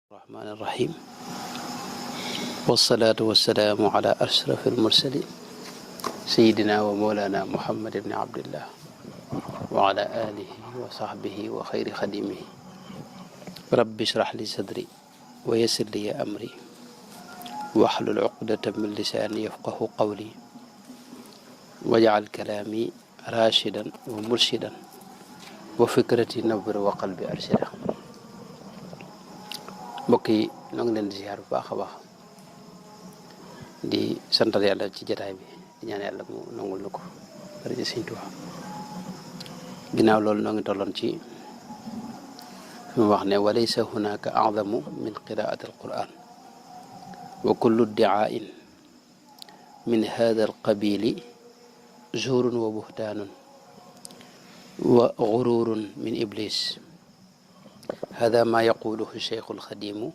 الرحمن الرحيم والصلاة والسلام على أشرف المرسلين سيدنا ومولانا محمد بن عبد الله وعلى آله وصحبه وخير خديمه رب اشرح لي صدري ويسر لي أمري واحلل عقدة من لساني يفقه قولي واجعل كلامي راشدا ومرشدا وفكرتي نور وقلبي أرشدا mbokk yi ñoo ngi leen di ziar bu baax a baax di santal yàlla ci jotaay bi di ñaan yàlla mu nangul na ko bari ci Sëñ Tuubaa ginnaaw loolu ñoo ngi tolloon ci fi mu wax ne walaysa hunaka a'zamu min qiraati alquran wa kullu iddi'aa'in min hada alqabili zuurun wa buhtaanun wa gururun min iblis هذا ما يقوله الشيخ الخديم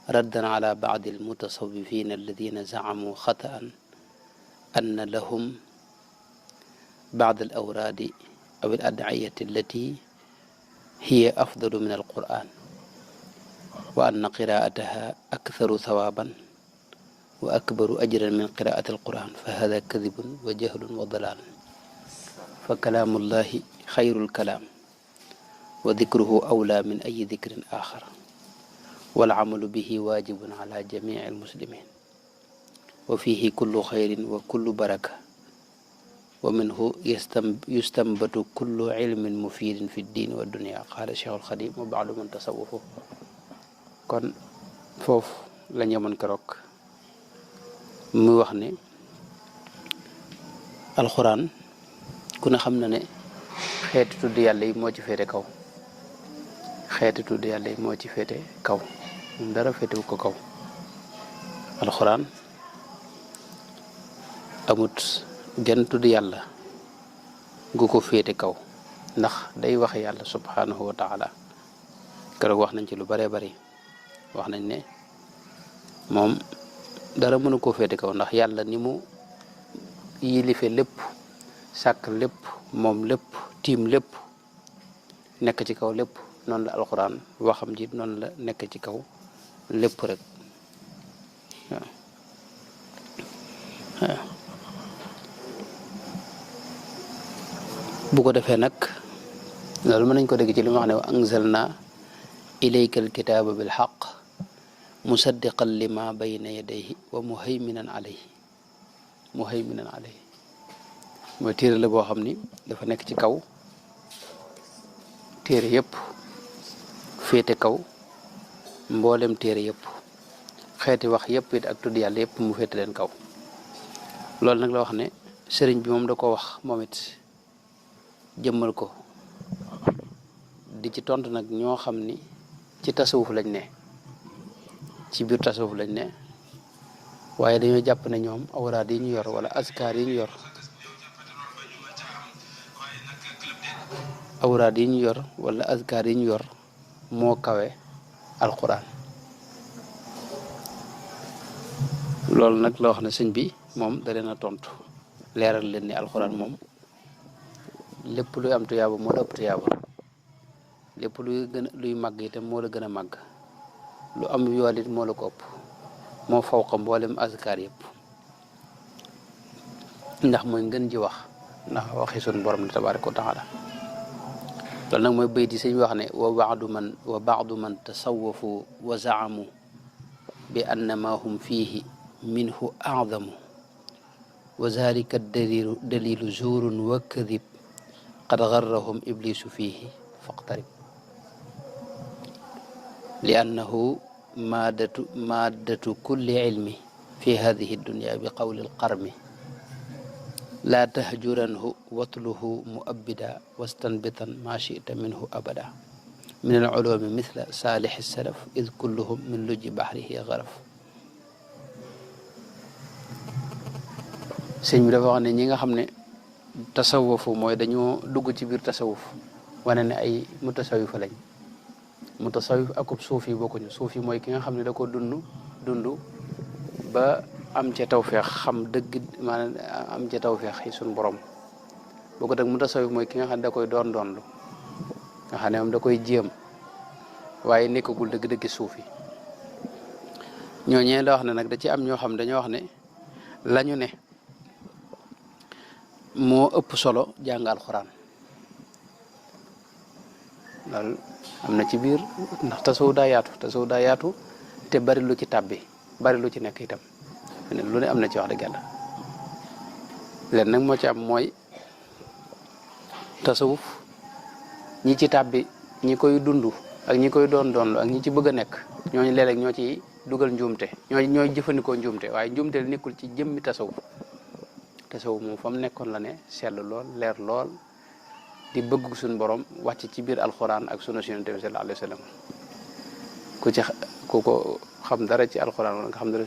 ردا على بعض المتصوفين الذين زعموا خطأ أن لهم بعض الأوراد أو الأدعية التي هي أفضل من القرآن وأن قراءتها أكثر ثوابا وأكبر أجرا من قراءة القرآن فهذا كذب وجهل وضلال فكلام الله خير الكلام وذكره أولى من أي ذكر آخر والعمل به واجب على جميع المسلمين وفيه كل خير وكل بركة ومنه يستنبت كل علم مفيد في الدين والدنيا قال الشيخ الخديم وبعد من تصوفه kon foofu la ñamoon keroog muy wax ne alxuraan ku ne xam na ne xeeti tudd yàlla yi moo ci féete kaw xeeti tudd yàlla yi moo ci féete kaw moom dara féetewu ko kaw alxuraan amut genn tudd yàlla gu ko féete kaw ndax day wax yàlla subhanahu wa taala keroog wax nañ ci lu bare bari wax nañ ne moom dara mënu koo féete kaw ndax yàlla ni mu yilife lépp sàkk lépp moom lépp tiim lépp nekk ci kaw lépp noonu la alxuraan waxam ji noonu la nekk ci kaw lépp rek waaw bu ko defee nag loolu mën nañ ko dégg ci li mu wax ne wa anzalna ilayka alkitaaba bilxaq musaddiqan lima bayna yadayhi wa muhayminan alayhi mooy téere la boo xam ni dafa nekk ci kaw téere yëpp féete kaw mboolem téere yëpp xeeti wax yëpp it ak tudd yàlla yëpp mu féete leen kaw loolu nag la wax ne sëriñ bi moom da ko wax moom it jëmmal ko di ci tontu nag ñoo xam ni ci tasawuf lañ ne ci biir tasawuf lañ ne waaye dañoo jàpp ne ñoom awraad yi ñu yor wala askar yi ñu yor awraad yi ñu yor wala azkar yi ñu yor moo kawe alquran loolu nag la wax ne sëñ bi moom da leen a tontu leeral leen ni alquran moom lépp luy am tuyaaba moo la ëpp tuyaaba lépp luy màgg itam moo la gën a màgg lu am yool it moo la ko ëpp moo fawqa mboolem azkar yëpp ndax mooy ngën ji wax ndax waxi sun borom la tabaaraka wa taala loolu nag mooy bayt yi sëñ wax ne wa baadu man tasawafu wa zaamu bi anna ma hum fiihi minhu aadamu wa zalika dalilu zuurun wa kadib qad garrahum iblisu fiihi faqtarib li annahu maadatu kulli ilmi fi hadihi dunya bi qawli alqarmi لا تهجرنه واطله مؤبدا واستنبطا ما شئت منه أبدا من العلوم مثل صالح السلف إذ كلهم من لج بحره غرف sëñ bi dafa wax ne ñi nga xam ne tasawufu mooy dañoo dugg ci biir tasawuf wane ne ay mutasawif lañ mutasawif akub suufi bokkuñu suufi mooy ki nga xam ne da ko dund ba am ca tawfeex xam dëgg maanaam am ca tawfeex yi suñu borom boo ko deg mu tasawuf mooy ki nga xam ne da koy doonlu nga xam ne moom da koy jéem waaye nekkagul dëgg-dëgg suufi ñooñee la wax ne nag da ci am ñoo xam dañoo wax ne lañu ne moo ëpp solo jàng alxuraan loolu am na ci biir ndax tasawuf daa yaatu te bari lu ci tàbbi bari lu ci nekk itam lu ne am na ci wax dëgg yàlla leen nag moo ci am mooy tasawuf ñi ci tàbbi ñi koy dund ak ñi koy doon ak ñi ci bëgg a nekk ñooñu léeg-léeg ñoo ci dugal njuumte ñooy jëfandikoo njuumte waaye njuumte li nekkul ci jëmmi tasawuf moom fa mu nekkoon la ne sell lool leer lool di bëgg suñu borom wàcc ci biir alxuraan ak sunna Yonent bi sallallahu alayhi wa sallam ku ko xam dara ci alxuraan wala nga xam dara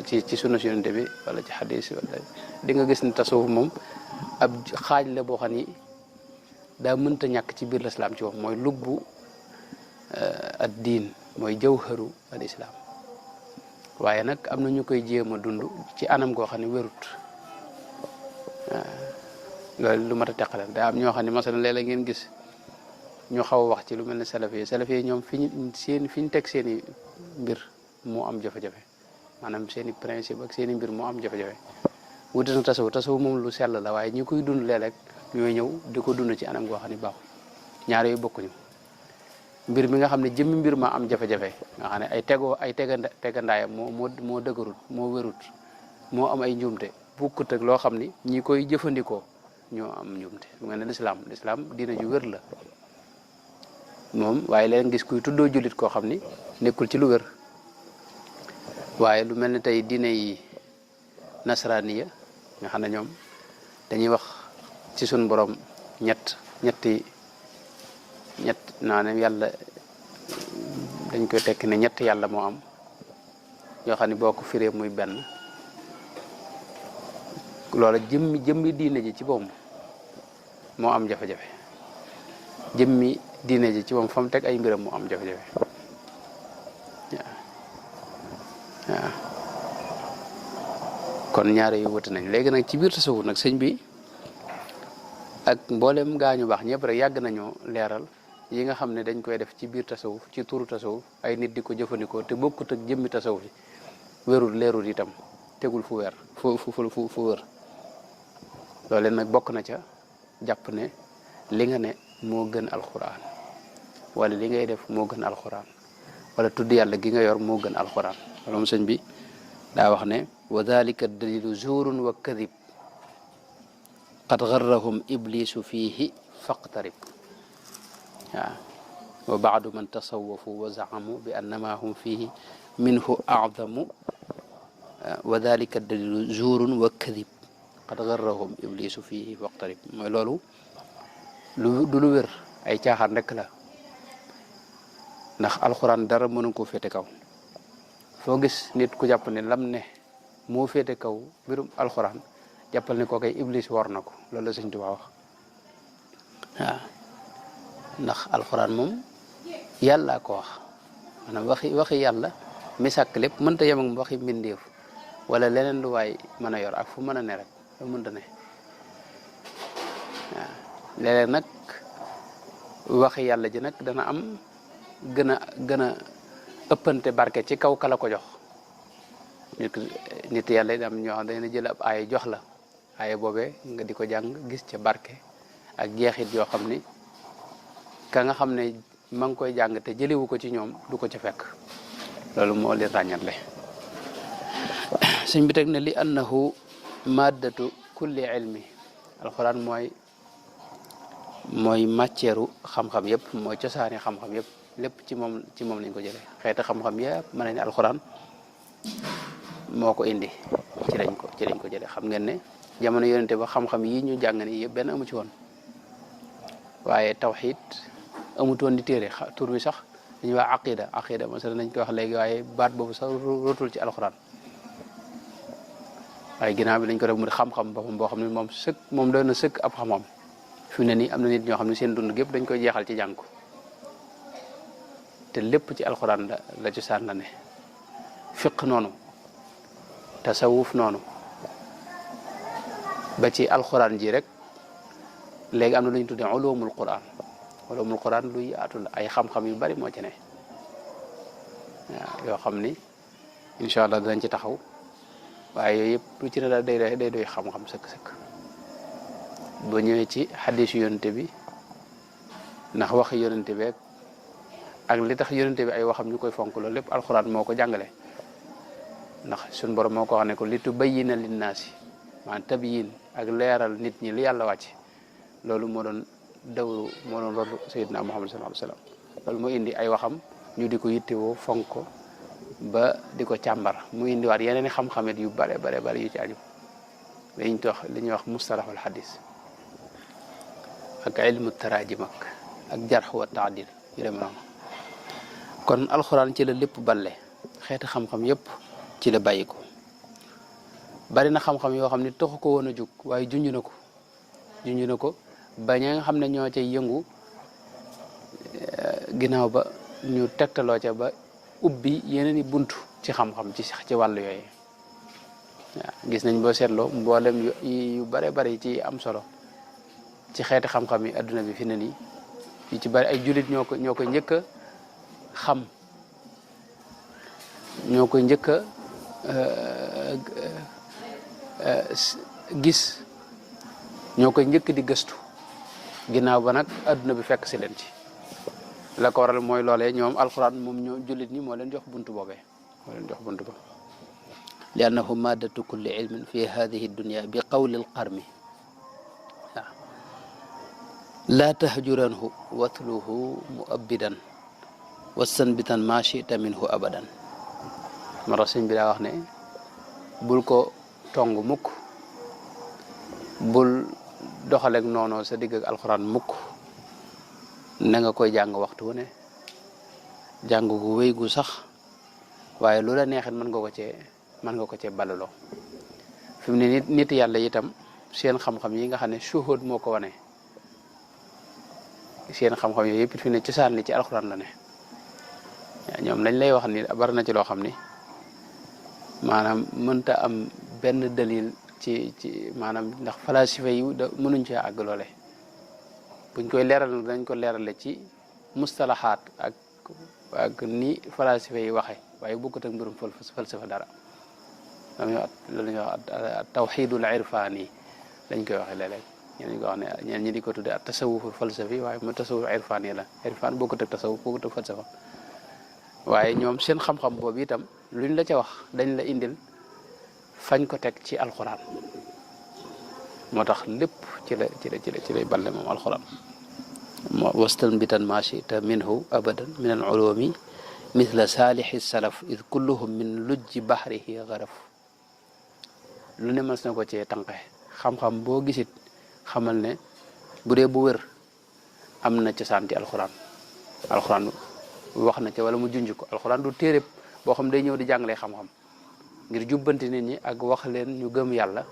ci sunna Yonent bi wala ci xadis wala di nga gis ne tasawuf moom ab xaaj la boo xam ni daa mënta ñàkk ci biir lislaam ci wax mooy lubbu ad diin mooy jawharu al islam waaye nag am na ñu koy jéem a dund ci anam goo xam ne wérut loolu lu mat a teqalal daa am ñoo xam ne masalan léeg-léeg ngeen gis ñu xaw a wax ci lu mel ne salafi yi ñoom fi ñu teg seen i mbir moo am jafe-jafe maanaam seen i principe ak seen i mbir moo am jafe-jafe wuti na tasawuf moom lu sell la waaye ñi koy dund léeg-léeg ñooy ñëw di ko dund ci anam goo xam ne baaxul ñaar yooyu bokkuñu mbir mi nga xam ne jëmmi mbir ma am jafe-jafe nga xam ne ay tegandaayam moo dëgërut moo wérut moo am ay njuumte bukkut ak loo xam ni ñi koy jëfandikoo ñoo am njuumte lu mel ne lislaam diina ju wér la moom waaye leen gis kuy tuddoo jullit koo xam ni nekkul ci lu wér waaye lu mel ne tey diine yi nasaraaniya nga xam ne ñoom dañuy wax ci suñ borom ñett naa ne yàlla dañ koy tekki ne ñett yàlla moo am yoo xam ne boo ko firee muy benn loola jëmmi diine ji ci boppam moo am jafe-jafe jëmmi diine ji ci moom fa mu teg ay mbiram moo am jafe-jafe waaw kon ñaare yu wuti nañ léegi nag ci biir tasawuf nag sëñ bi ak mboolem gaañu baax ñëpp rek yàgg nañoo leeral yi nga xam ne dañ koy def ci biir tasawuf ci turu tasawuf ay nit di ko jëfandikoo te bokkut ak jëmmi tasawuf yi wérul leerul itam tegul fu wér fu wér loole nag bokk na ca jàpp ne li nga ne moo gën alxuraan wala li ngay def moo gën alxuraan wala tudd yàlla gi nga yor moo gën alxuraan loolu moom sëñ bi daa wax ne wa dalika dalilu zuurun wa kadib qad garrahum iblisu fiihi faqtarib waaw wa baadu man tasawafu wa zaamu bi annama hum fiihi minhu acdamu wa dalika dalilu zuurun wa kadib qad garrahum iblisu fiihi faqtarib mooy loolu du lu wér ay caaxaan rek la ndax alxuraan dara mënu ko féete kaw foo gis nit ku jàpp ne lam ne moo féete kaw mbirum alxuraan jàppal ne koo koy iblis war na ko loolu la Sëñ Tuubaa wax waaw ndax alxuraan moom yàlla ko wax maanaam waxi yàlla mi sàkk lépp mënta yem ak waxi mbindeef wala leneen lu waay mën a yor ak fu mën a ne rek lu mënta ne waaw léeg-léeg nag waxi yàlla ji nag dana am gën a ëppante barke ci kaw kala ko jox nit yàlla yi am ñoo xam dañu jël ab aaya jox la aaya boobee nga di ko jàng gis ca barke ak jeexit yoo xam ni ka nga xam ne ma ngi koy jàng te jëlewu ko ci ñoom du ko ca fekk loolu moo leen ràññatle sëñ bi teg ne li annahu maddatu kulli ilmi alxuraan mooy matière xam-xam yëpp mooy cosaani xam-xam yëpp lépp ci moom lañ ko jëlee xeeti xam-xam yëpp mën nañ ne alxuraan moo ko indi ci lañ ko jëlee xam ngeen ne jamono yonente ba xam-xam yi ñu jàng ni yëpp benn amu ci woon waaye tawxiid amutoon di téere tur bi sax dañuy wax aqida masala nañ koy wax léegi waaye baat boobu sax rotul ci alxuraan waaye ginnaaw bi lañ ko def mu di xam-xam boppam boo xam ne moom doon na sëkk ab xam-xam fi ne nii am na nit ñoo xam ne seen dund gépp dañ koy jeexal ci jàng ko te lépp ci alxuraan la ci saan la ne fiq noonu tasawuf noonu ba ci alxuraan ji rek léegi am na lu ñu tuddee ulumul quran lu yaatu la ay xam-xam yu bari moo ci ne waaw yoo xam ni incha allah danañ ci taxaw waaye yooyu yëpp lu ci ne daal day doy xam-xam sëkk-sëkk boo ñëwee ci xadiisu yonente bi ndax wax yonente bi ak li tax yonente bi ay waxam ñu koy fonk loolu lépp alxuraan moo ko jàngale ndax suñ borom moo ko wax ne ko li tubayyina linnaasi maanaam tabyin ak leeral nit ñi li yàlla wàcc loolu moo doon dawru moo doon rolu sayyidina Muhammad sallallahu alayhi wasallam loolu moo indi ay waxam ñu di ko yittewoo fonk ko ba di ko càmbar mu indiwaat yeneen i xam-xamet yu bare yu ci aju dañuy wax li ñuy wax mustalahul xadis ak ilmu tarajim ak jarx wa taadil yu dem noonu kon alxuraan ci la lépp balle xeeti xam-xam yépp ci la bàyyi ko bari na xam-xam yoo xam ne taxu ko woon a jóg waaye junj na ko ba ña nga xam ne ñoo cay yëngu ginnaaw ba ñu tegtaloo ca ba ubbi yeneen i buntu ci xam-xam ci wàllu yooyu waaw gis nañ boo seetloo mboolem yu bare ci am solo ci xeeti xam-xam yi adduna bi fi ne nii yu ci bari ay jullit ñoo ko njëkk a xam ñoo koy njëkk a gis ñoo koy njëkk di gëstu ginnaaw ba nag adduna bi fekk si leen ci la ko waral mooy loolee ñoom alxuraan moom ñoo jullit ñi moo leen jox buntu boobee moo leen jox buntu ba li annahu maddatu kulli ilmin fi hadihi dunya bi qawli alqarmi waaw laa tahjuranhu watluhu muabbidan wastanbitan ma chita minhu abadan ma tax sëñ bi daa wax ne bul ko tong mukk bul doxaleeg noonu sa digg ak alxuraan mukk na nga koy jàng waxtu wu ne jàng gu wéy gu sax waaye lu la neexit mën nga ko cee balaloo fi mu ne nit yàlla itam seen xam-xam yi nga xam ne suhud moo ko wane seen xam-xam yooyu yëpp fi ne cosaan li ci alxuraan la ne ñoom lañ lay wax ni bari na ci loo xam ni maanaam mënta am benn dalil ci maanaam ndax falasifa yi mënuñ cee àgg loole buñ koy leeral dañ ko leerale ci mustalahaat ak ni falasifa yi waxe waaye bokkut ak mbirum falsafa dara loolu ñuy wax tawxidul irfani lañ koy waxe léeg-léeg ñenn ko wax ne ñeen ñi di ko tudde ak tasawuful falsafi waaye mu tasawuf irfani la irfan bokkut ak tasawuf bokkut ak falsafa waaye ñoom seen xam-xam boobu itam luñ la ca wax dañ la indil fañ ko teg ci alxuraan moo tax lépp ci lay balle moom alxuraan wastanbitan ma chita minhu abadan min al ulumi mithla saalixi salaf id kulluhum min lujji bahrihi garaf lu ne mës na ko cee tànqe xam-xam boo gisit xamal ne bu dee bu wér am na cosaan ci alxuraan wax na ca wala mu junj ko alxuraan du téere boo xam day ñëw di jàngalee xam-xam ngir jubbanti nit ñi ak wax leen ñu gëm yàlla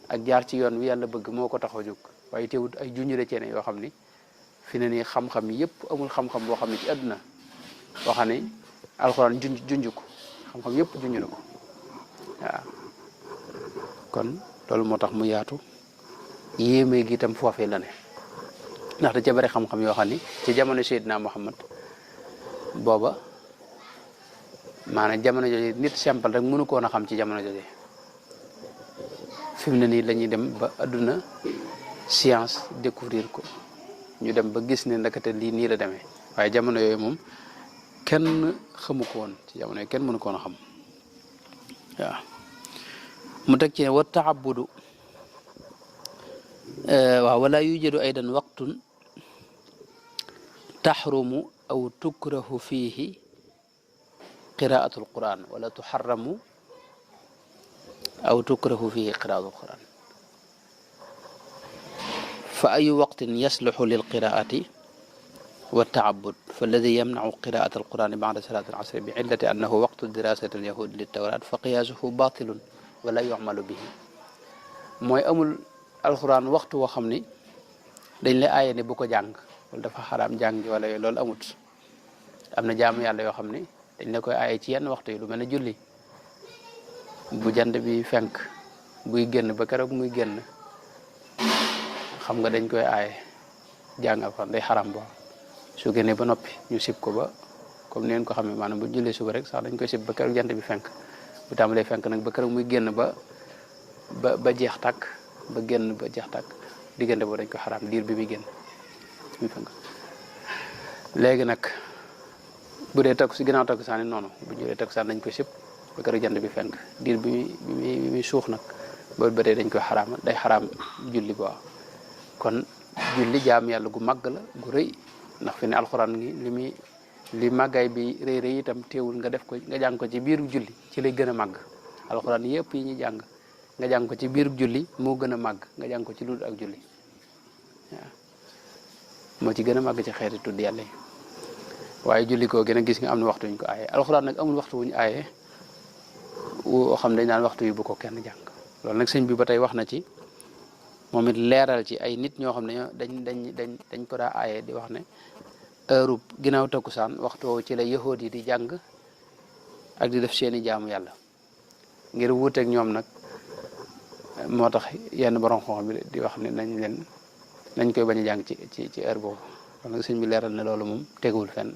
ak jaar ci yoon wi yàlla bëgg moo ko tax a jóg waaye teewut ay junj la ceene yoo xam ni fi ne nii xam-xam yëpp amul xam-xam boo xam ne ci àdduna boo xam ne alxuraan junj ko xam-xam yëpp junj na ko waaw kon loolu moo tax mu yaatu yéeme gi itam foofee la ne ndaxte ca bari xam-xam yoo xam ni ci jamono Seydina Muhammad booba maanaam jamono jooju nit simple rek mënu koon a xam ci jamono jooju fi mu ne nii la ñuy dem ba adduna science découvrir ko ñu dem ba gis ne ndakate lii nii la demee waaye jamono yooyu moom kenn xamu ko woon ci jamono yooyu kenn mënu koon a xam waaw mu teg ci ne wa taabudu waaw wala yujadu aydan waqtun taxrumu aw tukrahu fiihi qiraatu alquran wala tuxarramu aw tukrahu fiihi qiraatu alquran fa ayu waqtin yasluxu lilqiraati والتعبد فالذي يمنع قراءة القرآن بعد صلاة العصر بعلة أنه وقت دراسة اليهود للتوراة فقياسه باطل ولا يعمل به mooy amul alxuraan waxtu woo xam ni dañ la aaye ne bu ko jàng wala dafa xaraam jàng wala yooyu loolu amut am na jaamu yàlla yoo xam ni dañ la koy aaye ci yenn waxtu yi lu mel ne julli bu jant bi fenk buy génn ba keroog muy génn xam nga dañ koy aaye jàng alxuraan day xaraam boo su génnee ba noppi ñu sib ko ba comme ni ngeen ko xamee maanaam bu jullee suba rek sax dañ koy sib ba keroog jant bi fenk bu tàmbalee fenk nag ba keroog muy génn ba jeex tàkk ba génn ba jeex tàkk diggante boobu dañ ko xaraam diir bi muy génn muy fenk léegi nag bu dee takku si ginnaaw takkusaan noonu bu jullee takkusaan dañ koy sib ba keroog jant bi fenk diir bi muy suux nag boobu ba tey dañ koy xaraam day xaraam julli ba kon julli jaam yàlla gu màgg la gu rëy ndax fi ne alxuraan ngi li màggaay bi rëy rëy itam teewul nga def ko nga jàng ko ci biiru julli ci lay gën a màgg alxuraan yëpp yi ñuy jàng nga jàng ko ci biiru julli moo gën a màgg nga jàng ko ci lu dul ak julli waaw moo ci gën a màgg ci xeeti tudd yàlla yi waaye julli koo gën a gis nga am na waxtu wuñ ko aaye alxuraan nag amul waxtu wuñu aaye woo xam dañ naan waxtu yi bu ko kenn jàng loolu nag sëñ bi ba tey wax na ci moom it leeral ci ay nit ñoo xam ne dañ ko daa aaye di wax ne heure ginnaaw takkusaan waxtu woowu ci la yahood yi di jàng ak di def seeni jaamu yàlla ngir wuuteeg ñoom nag moo tax yenn borom xam bi di wax ne nañ koy bañ a jàng ci heure boobu kon nag sëñ bi leeral ne loolu moom teguwul fenn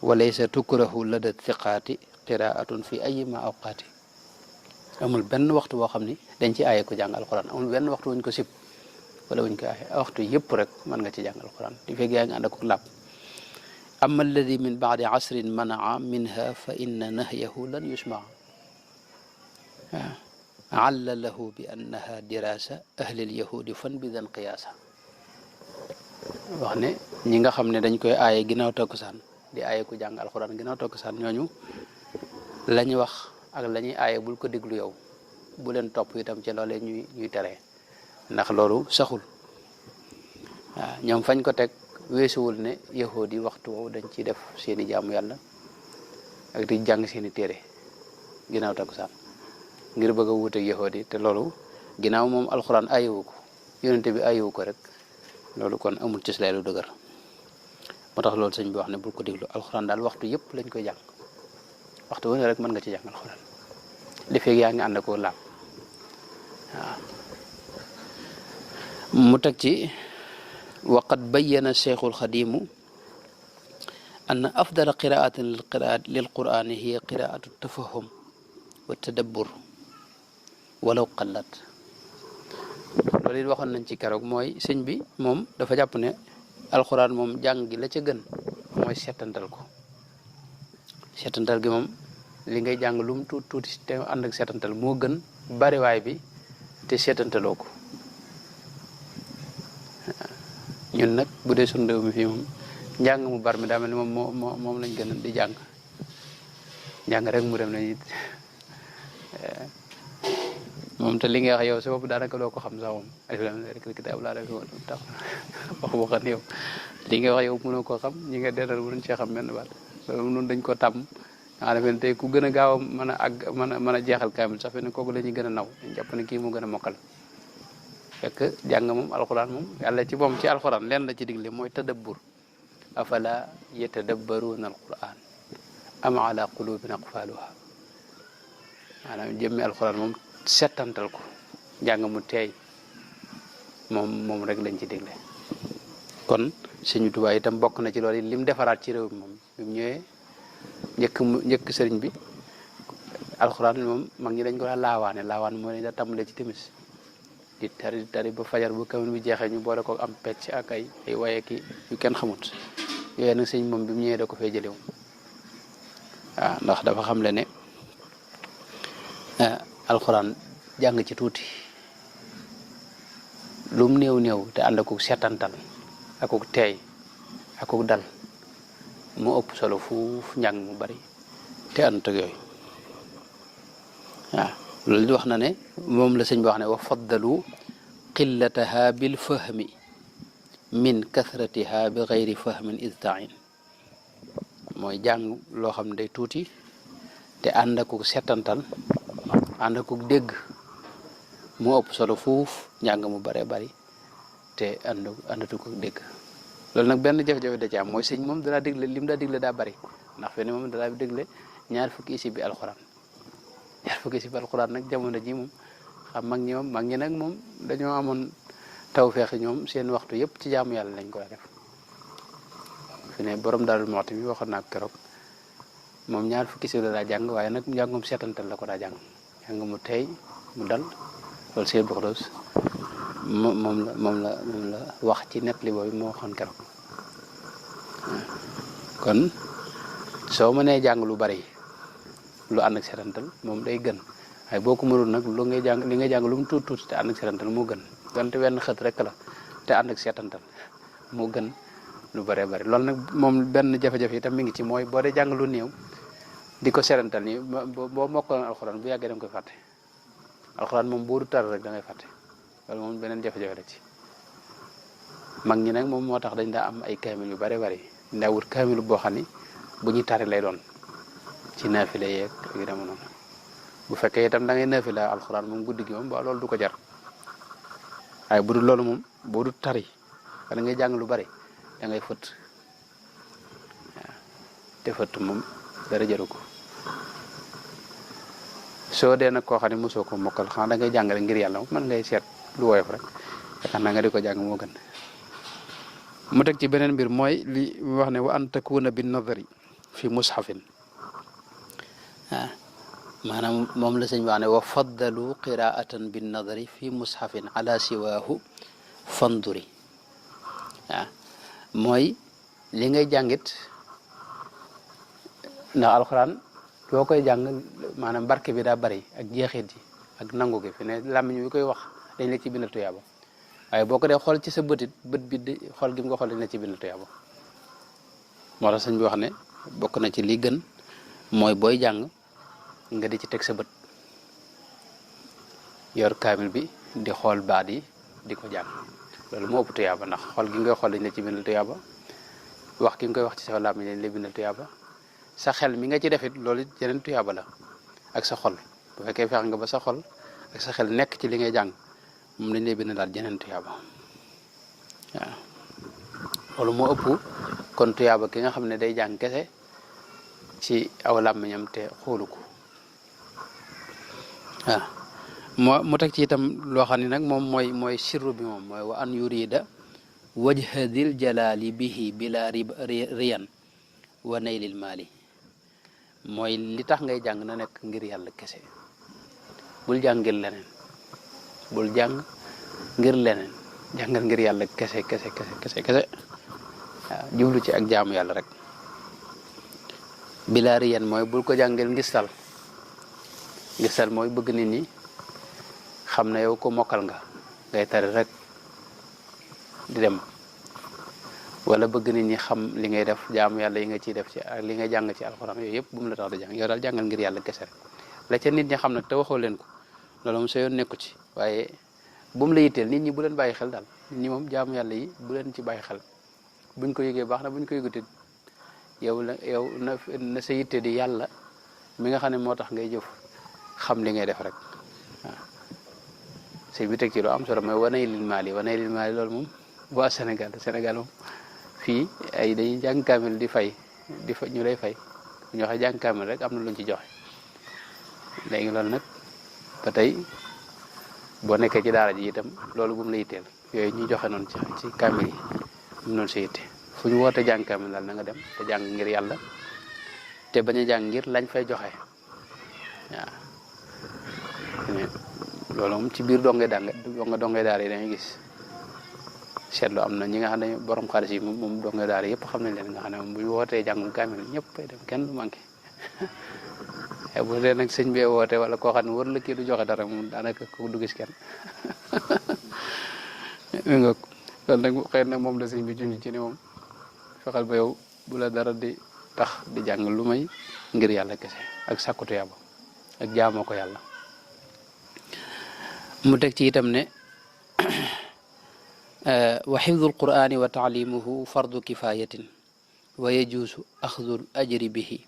walaysa tukrahu lada thiqaati qiraatun fi ayima awqaati amul benn waxtu boo xam ni dañ ci aaye ko jàng alquran amul benn waxtu wuñ ko sib wala wuñ ko aaye waxtu yëpp rek mën nga ci jàng alquran di fekk yaa ngi ànd ak làpp amma alladi min baadi asrin manaa minha fa inna nahyahu lan yusmaa alla lahu bi annaha dirasa ahli alyahudi fan bi dan qiyaasa wax ne ñi nga xam ne dañ koy aaye ginnaaw takkusaan di aaye ku jàng alquran ginnaaw takkusaan ñooñu la ñu wax ak la ñuy aaye bul ko déglu yow bu leen topp itam ci loolee ñuy teree ndax loolu saxul waaw ñoom fañ ko teg weesuwul ne yahood yi waxtu woowu dañ ciy def seeni jaamu yàlla ak di jàng seeni téere ginnaaw takkusaan ngir bëgg a wuuteeg yahood yi te loolu ginnaaw moom alxuraan aayewu ko yonente bi aayewu ko rek loolu kon amul ci lu dëgër moo tax loolu sëñ bi wax ne bul ko déglu alxuraan daal waxtu yëpp lañ koy jàng waxtu wu ne rek mën nga ci jàng alxuraan li feeg yaa ngi ànd ko laab waaw mu teg ci waqad bayyana cheikhul xadimu anna afdala qiraatin lil qur'ani hiya qiraatu tafahum wa tadabbur walaw qallat loolu it waxoon nañ ci keroog mooy sëñ bi moom dafa jàpp ne alxuraan moom jàng gi la ca gën mooy seetantal ko seetantal gi moom li ngay jàng lu mu tuuti te ànd ak seetantal moo gën bariwaay bi te seetantaloo ko ñun nag bu dee sunu réew mi fii moom njàng mu bar mi daa mel ni moom lañ gën a di jàng njàng rek mu dem nañu moom te li nga wax yow sa bopp daanaka doo ko xam sax moom kitaab laa def tax wax waxan yow li nga wax yow mënoo koo xam ñi nga dendal mënuñ cee xam benn baat loolu noonu dañ ko tàmm nga xam ne tey ku gën a gaaw a mën a àgg mën a jeexal kaamil sax fe ne kooku la ñuy gën a naw dañ jàpp ne kii moo gën a mokkal fekk jàng moom alxuraan moom yàlla ci moom ci alxuraan leen la ci digle mooy tadabbur afala yatadabbaruuna alquran am ala qulubin aqfaluha maanaam jëmmi alxuraan moom settantal ko jàng mu teey moom rek lañ ci digle kon Sëñ Tuubaa itam bokk na ci loolu lim defaraat ci réew mi moom bi mu ñëwee njëkk sëriñ bi alxuraan moom mag ñi dañ ko daa laawaan mooy lañ da tàmbalee ci timis di tari ba fajar bu kamin bi jeexee ñu boole ko am pecc ak ay waye ki yu kenn xamut yooyu nag sëñ moom bi mu ñëwee da ko fee jëlew waaw ndax dafa xam le ne alxuraan jàng ci tuuti lum néew néew te ànd akuk setantal akuk teey akuk dal mu ëpp solo fuuf njàng mu bari te ànd ak yooyu waaw loolu wax na ne moom la sëñ bi wax ne wa faddalu qillataha bil fahmi min kathratiha bi gayri fahmin istain mooy jàng loo xam ne day tuuti te ànd akuk setantal ànd akuk dégg mu ëpp solo fuuf njàng mu bare bari te àndatu ko dégg loolu nag benn jafe-jafe da ci am mooy sëñ moom danaa digle lim daa digle daa bari ndax fe ne moom danaa digle ñaar fukki isib bi alxuraan ñaar fukki isib bi alxuraan nag jamono ji moom xam mag ñi nag moom dañoo amoon tawfeex ñoom seen waxtu yëpp ci jaamu yàlla lañ ko def fi ne borom Daaru Muxti mi waxoon naa ko keroog moom ñaar fukki si la daa jàng waaye nag njàngum seetantal la ko daa jàng mu tey mu dal loolu Sëñ Abdou Khoudoss moom la wax ci net li boobu moo waxoon keroog kon soo mënee jàng lu bari lu ànd ak seetantal moom day gën waaye boo ko mënul nag li ngay jàng lu mu tuuti tuuti te ànd ak seetantal moo gën donte wenn xët rek la te ànd ak seetantal moo gën lu bëree bëri loolu nag moom benn jafe-jafe itam mi ngi ci mooy boo dee jàng lu néew di ko seetantal nii boo mokkaloon alxuraan bu yàggee da nga koy fàtte alxuraan moom boo du tar rek da ngay fàtte loolu moom beneen jafe-jafe la ci mag ñi nag moom moo tax dañ daa am ay kaamil yu bëree bëri ndaa wut kaamilu boo xam ni bu ñuy tari lay doon ci naafile yeeg yu dema noonu bu fekkee itam da ngay naafile alxuraan moom guddi gi moom ba loolu du ko jar waaye bu dul loolu moom boo du tari wala ngay jàng lu bari da ngay fëtt waaw te fëtt moom dara jaru ko soo dee nag koo xam ne mosoo ko mokkal xanaa da ngay jàngale ngir yàlla moom mën ngay seet lu woyof rek yaakaar naa nga di ko jàng moo gën mu teg ci beneen mbir mooy li wax ne wa an takuna bin nadari fi mushafin waaw maanaam moom la sëñ wax ne wa faddalu qiraatan bin nadari fi mushafin ala siwaahu fanduri waaw mooy li ngay jàngit ndax alxuraan boo koy jàng maanaam barke bi daa bari ak jeexit ji ak nangu gi fi ne làmmiñ wi koy wax dañ la ci bindal tuyaaba waaye boo ko dee xool ci sa bëtit bët bi di xool gi mu ko xool dañ la ci bindal tuyaaba moo tax sëñ bi wax ne bokk na ci li gën mooy booy jàng nga di ci teg sa bët yor kaamil bi di xool baat yi di ko jàng loolu moo ëpp tuyaaba ndax xool gi nga xool dañ la ci bindal tuyaaba wax gi nga koy wax ci sa làmmiñ dañ la bindal tuyaaba sa xel mi nga ci defit loolu it yeneen tuyaaba la ak sa xol bu fekkee fex nga ba sa xol ak sa xel nekk ci li ngay jàng moom dañ lay bind daal yeneen tuyaaba waaw loolu moo ëpp kon tuyaaba ki nga xam ne day jàng kese ci aw làmmiñam te xoolu ko waaw mu teg ci itam loo xam ne nag moom mooy sirru bi moom mooy wa an yurida wajha dil jalali bihi bila riyan wa naylil maali mooy li tax ngay jàng na nekk ngir yàlla kese bul jàng ngir leneen bul jàng ngir leneen jàngal ngir yàlla kese waaw jublu ci ak jaamu yàlla rek bila riyan mooy bul ko jàngal ngistal mooy bëgg nit ñi xam ne yow ko mokkal nga ngay tari rek di dem wala bëgg nit ñi xam li ngay def jaamu yàlla yi nga ciy def ci ak li ngay jàng ci alxuraan yooyu yëpp bu mu la tax di jàng yow daal jàngal ngir yàlla kese rek la ca nit ñi xam nag te waxoo leen ko loolu moom sa yoon nekku ci waaye bu mu la yitteel nit ñi bu leen bàyyi xel daal nit ñi moom jaamu yàlla yi bu leen ci bàyyi xel buñ ko yëgee baax na buñ ko yëgutit yow na sa yitte di yàlla mi nga xam ne moo tax ngay jëf xam li ngay def rek waaw sëñ bi teg ci lu am solo mooy wanay lil maali loolu moom waa Sénégal moom fii ay dañuy jàng kaamil di fay ñu lay fay ñu waxee jàng kaamil rek am na luñ ci joxe léegi loolu nag ba tey boo nekkee ci daara ji itam loolu bu mu la yitteel yooyu ñuy joxe noonu ci kaamil yi mu noonu sa yitte fu ñu woote jàng kaamil daal na nga dem te jàng ngir yàlla te bañ a jàng ngir lañ fay joxe waaw loolu moom ci biir dongay daara yi dañuy gis seetlu am na ñi nga xam ne borom xaalis yi moom dongay daara yëpp xam nañ leen nga xam ne moom bu ñu wootee jàngum kaamil ñëpp ay dem kenn du manqué bu dee nag sëñ bee woote wala koo xam ne war la kii du joxe dara moom daanaka ko du gis kenn nga loolu nag xëy na moom la sëñ bi junj ci ne moom fexeel ba yow bu la dara di tax di jàng lu may ngir yàlla kese ak sàkkutu yàlla ak jaamoo ko yàlla mu teg ci itam ne wa xifdul qur'ani wa taalimuhu fardu kifayatin wa yajuusu axdul ajri bihi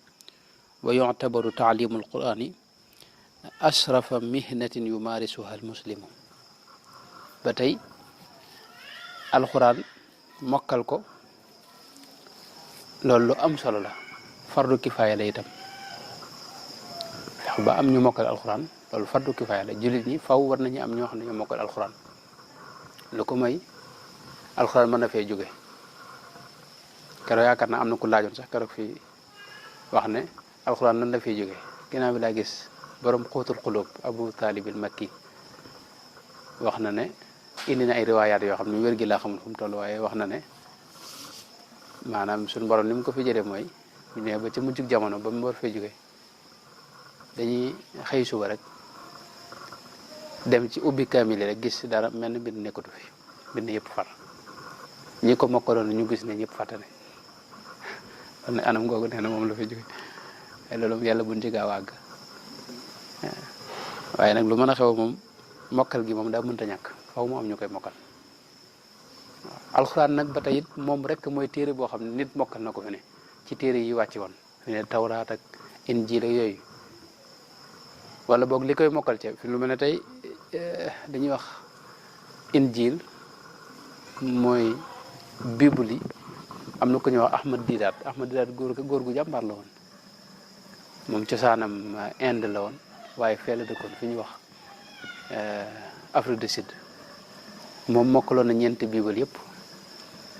wa yuctabaru taalimu alqur'ani ashrafa mihnatin yumaarisuha almuslimu ba tey alquran mokkal ko loolu lu am solo la fardu kifaaya la itam fex ba am ñu mokkal alquran loolu fardu kifaaya la jullit ñi faw war nañu am ñoo xam ne ñu mokkal alquran lu ko may alquran mën na fee jóge keroog yaakaar naa am na ku laajoon sax keroog fii wax ne alxuraan nan la fiy jógee ginnaaw bi laa gis borom xóotul xulóob Abu Taalibil Makki wax na ne indi na ay riwaayaat yoo xam ne wér gi laa xamul fu mu toll waaye wax na ne maanaam suñu borom ni mu ko fi jëlee mooy ñu ne ba ci mujjug jamono ba mu war fee jógee dañuy xëy suba rek dem ci ubbi kaamil rek gis dara mel ni bind nekkatu fi bind yëpp far ñi ko mokkaloon ñu gis ne ñëpp fàtte ne kon ne anam googu nee na moom la fi jóge ay loolu yàlla buñ ci gaaw a àgg waaye nag lu mën a xew moom mokkal gi moom daa mënta ñàkk faw mu am ñu koy mokkal waaw alxuraan nag ba tey it moom rek mooy téere boo xam ne nit mokkal na ko fi ne ci téere yi wàcc woon fi ne tawraat ak injiil ak yooyu wala boog li koy mokkal ci fi lu mel ne tey dañuy wax injiil mooy bible yi am na ko ñuy wax Ahmad Didaat góor gu jàmbaar la woon moom cosaanam Inde la woon waaye fee la dëkkoon fi ñuy wax Afrique du Sud moom mokkaloon na ñeenti bible yëpp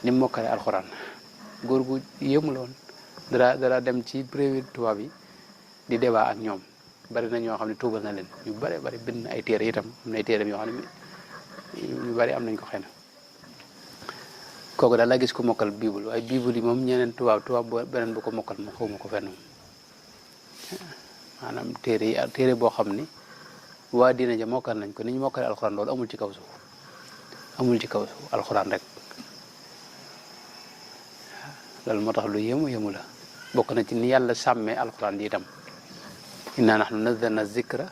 ni mu mokkale alxuraan góor gu yéemu la woon dara dem ci réewi tubaab yi di débat ak ñoom bari na ñoo xam ne tuubal na leen ñu bari bind na ay téere itam am na ay téere yoo xam ne ñu bari am nañ ko xëy na kooku daal laa gis ko mokkal bible waaye bible yi moom ñeneen tubaab beneen bu ko mokkal moom xaw ma ko fenn moom maanaam téere boo xam ni waa diina ja mokkal nañ ko ni ñu mokkale alxuraan loolu amul ci kaw suuf alxuraan rek loolu moo tax lu yéemu la bokk na ci ni yàlla sàmmee alxuraan ji itam inna nahnu nazzalna zikra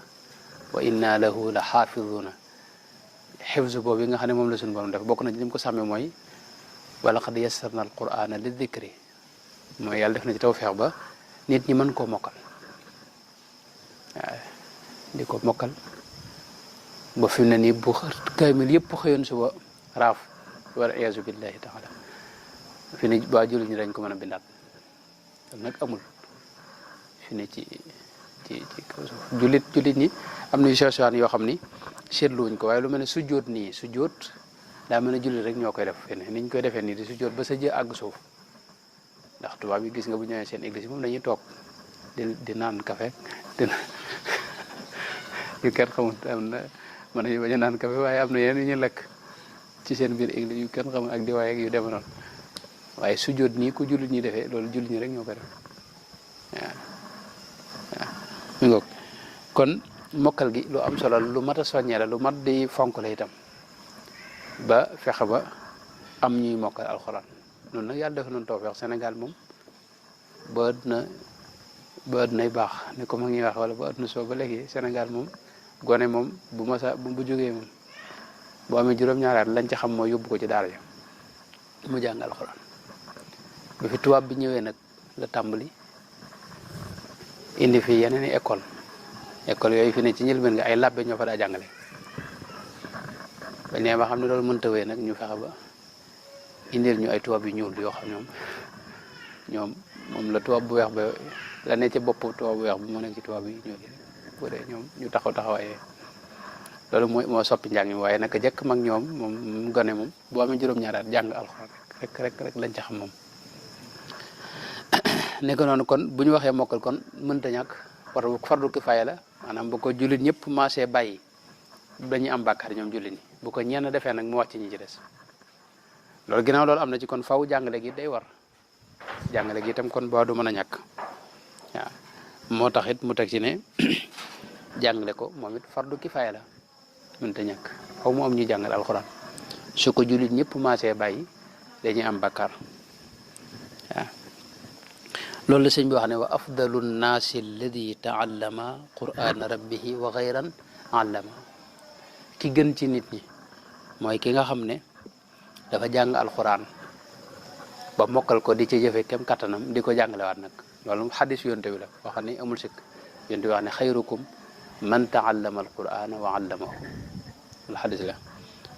wa inna lahu la xaafiduna xifzu boobu yi nga xam ne moom la suñu borom def bokk na ci ni mu ko sàmmee mooy wala qad yassarna al qur'ana li dhikri mooy yàlla def na ci tawfeex ba nit ñi mën koo mokkal waaw di ko mokkal ba fi mu ne nii bu kaamil yëpp xëyoon suba raaf wala iyaazu billahi taala fi ne ba jullit ñi dañ ko mën a bindaat nag amul fi ne ci kaw suuf jullit ñi am na situation yoo xam ni seetluwuñ ko waaye lu mel ne sujjóot nii sujjóot daa mel ne jullit rek ñoo koy def fi ne niñ koy defee nii di sujjóot ba sa jë àgg suuf ndax tubaab yi gis nga bu ñëwee seen église moom dañuy toog di naan café yu kenn xamut am na mën nañu bañ a naan café waaye am na yeneen yu ñu lekk ci seen biir église yu kenn xamut ak di waaye ak yu deme noonu waaye sujjóot nii ku jullit ñi defee loolu jullit ñi rek ñoo koy def waaw mi ngoog kon mokkal gi lu am solo lu mat a soññee la lu mat di fonk la itam ba fexe ba am ñuy mokkal alxuraan noonu nag yàlla def nañu tawfeex Sénégal moom ba nay baax ne ko ma ngi wax wala ba àdduna soo ba léegi Sénégal moom gone moom bu jógee moom bu amee juróom-ñaari at lañ ci xam mooy yóbbu ko ci daara ja mu jàng alxuraan bi fi tubaab bi ñëwee nag la tàmbali indi fi yeneen i école yooyu fi ne ci njëlbeen nga ay labbe ñoo fa daa jàngale ba nee ba xam ne loolu mënta wee nag ñu fexe ba indil ñu ay tubaab yu ñuul yoo xam ñoom moom la tubaab bu weex ba la ne ca bopp tubaab bu weex bi moo nekk ci tubaab yi ñuul yi bu dee ñoom ñu taxawaayee loolu moo soppi njàng mi waaye naka jëkk mag ñoom moom gone moom boo amee juróom-ñaari at jàng alxuraan rek lañ ca xam moom nekk noonu kon bu ñu waxee mokkal kon mënta ñàkk fardu kifaaya la maanaam bu ko jullit ñëpp maasee bàyyi dañuy am bàkkaar ñoom jullit ñi bu ko ñenn defee nag mu wàcc ñi ci des loolu ginnaaw loolu am na ci kon faw jàngale gi day war jàngale gi itam kon boo du mën a ñàkk waaw moo tax it mu teg ci ne jàngale ko moom it fardu kifaaya la mënta ñàkk faw mu am ñuy jàngale alxuraan su ko jullit ñëpp maasee bàyyi dañuy am bàkkaar waaw loolu la sëñ bi wax ne wa afdalu nnaasi alladi taallama qur'ana rabbihi wa gayran allama ki gën ci nit ñi mooy ki nga xam ne dafa jàng alxuraan ba mokkal ko di ci jëfe kem kattanam di ko jàngalewaat nag loolu xadis yonte bi la wax ni amul sikk yonte bi wax ne xayrukum man taallama alqur'ana wa allamahu loolu xadis la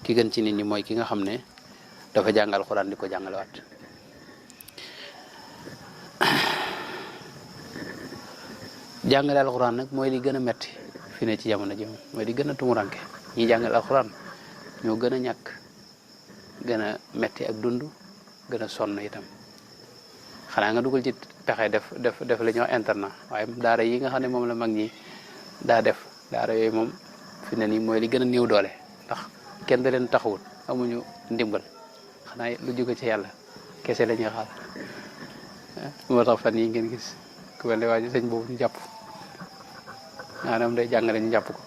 ki gën ci nit ñi mooy ki nga xam ne dafa jàng alxuraan di ko jàngalewaat jàngale alxuraan nag mooy li gën a metti fi ne ci jamono ji mooy li gën a tumuranke ñi jàngale alxuraan ñoo gën a ñàkk gën a metti ak dund gën a sonn itam xanaa nga dugal ci pexe def la ñuy wax internat waaye daara yi nga xam ne moom la mag ñi daa def daara yooyu moom fi ne nii mooy li gën a néew doole ndax kenn da leen taxawut amuñu ndimbal xanaa lu jóge ci yàlla kese la ñuy xaar moo tax fan yi ngeen gis ku mel ne waa ji sëñ boobu ñu jàpp maanaam day jàngale ñu jàpp ko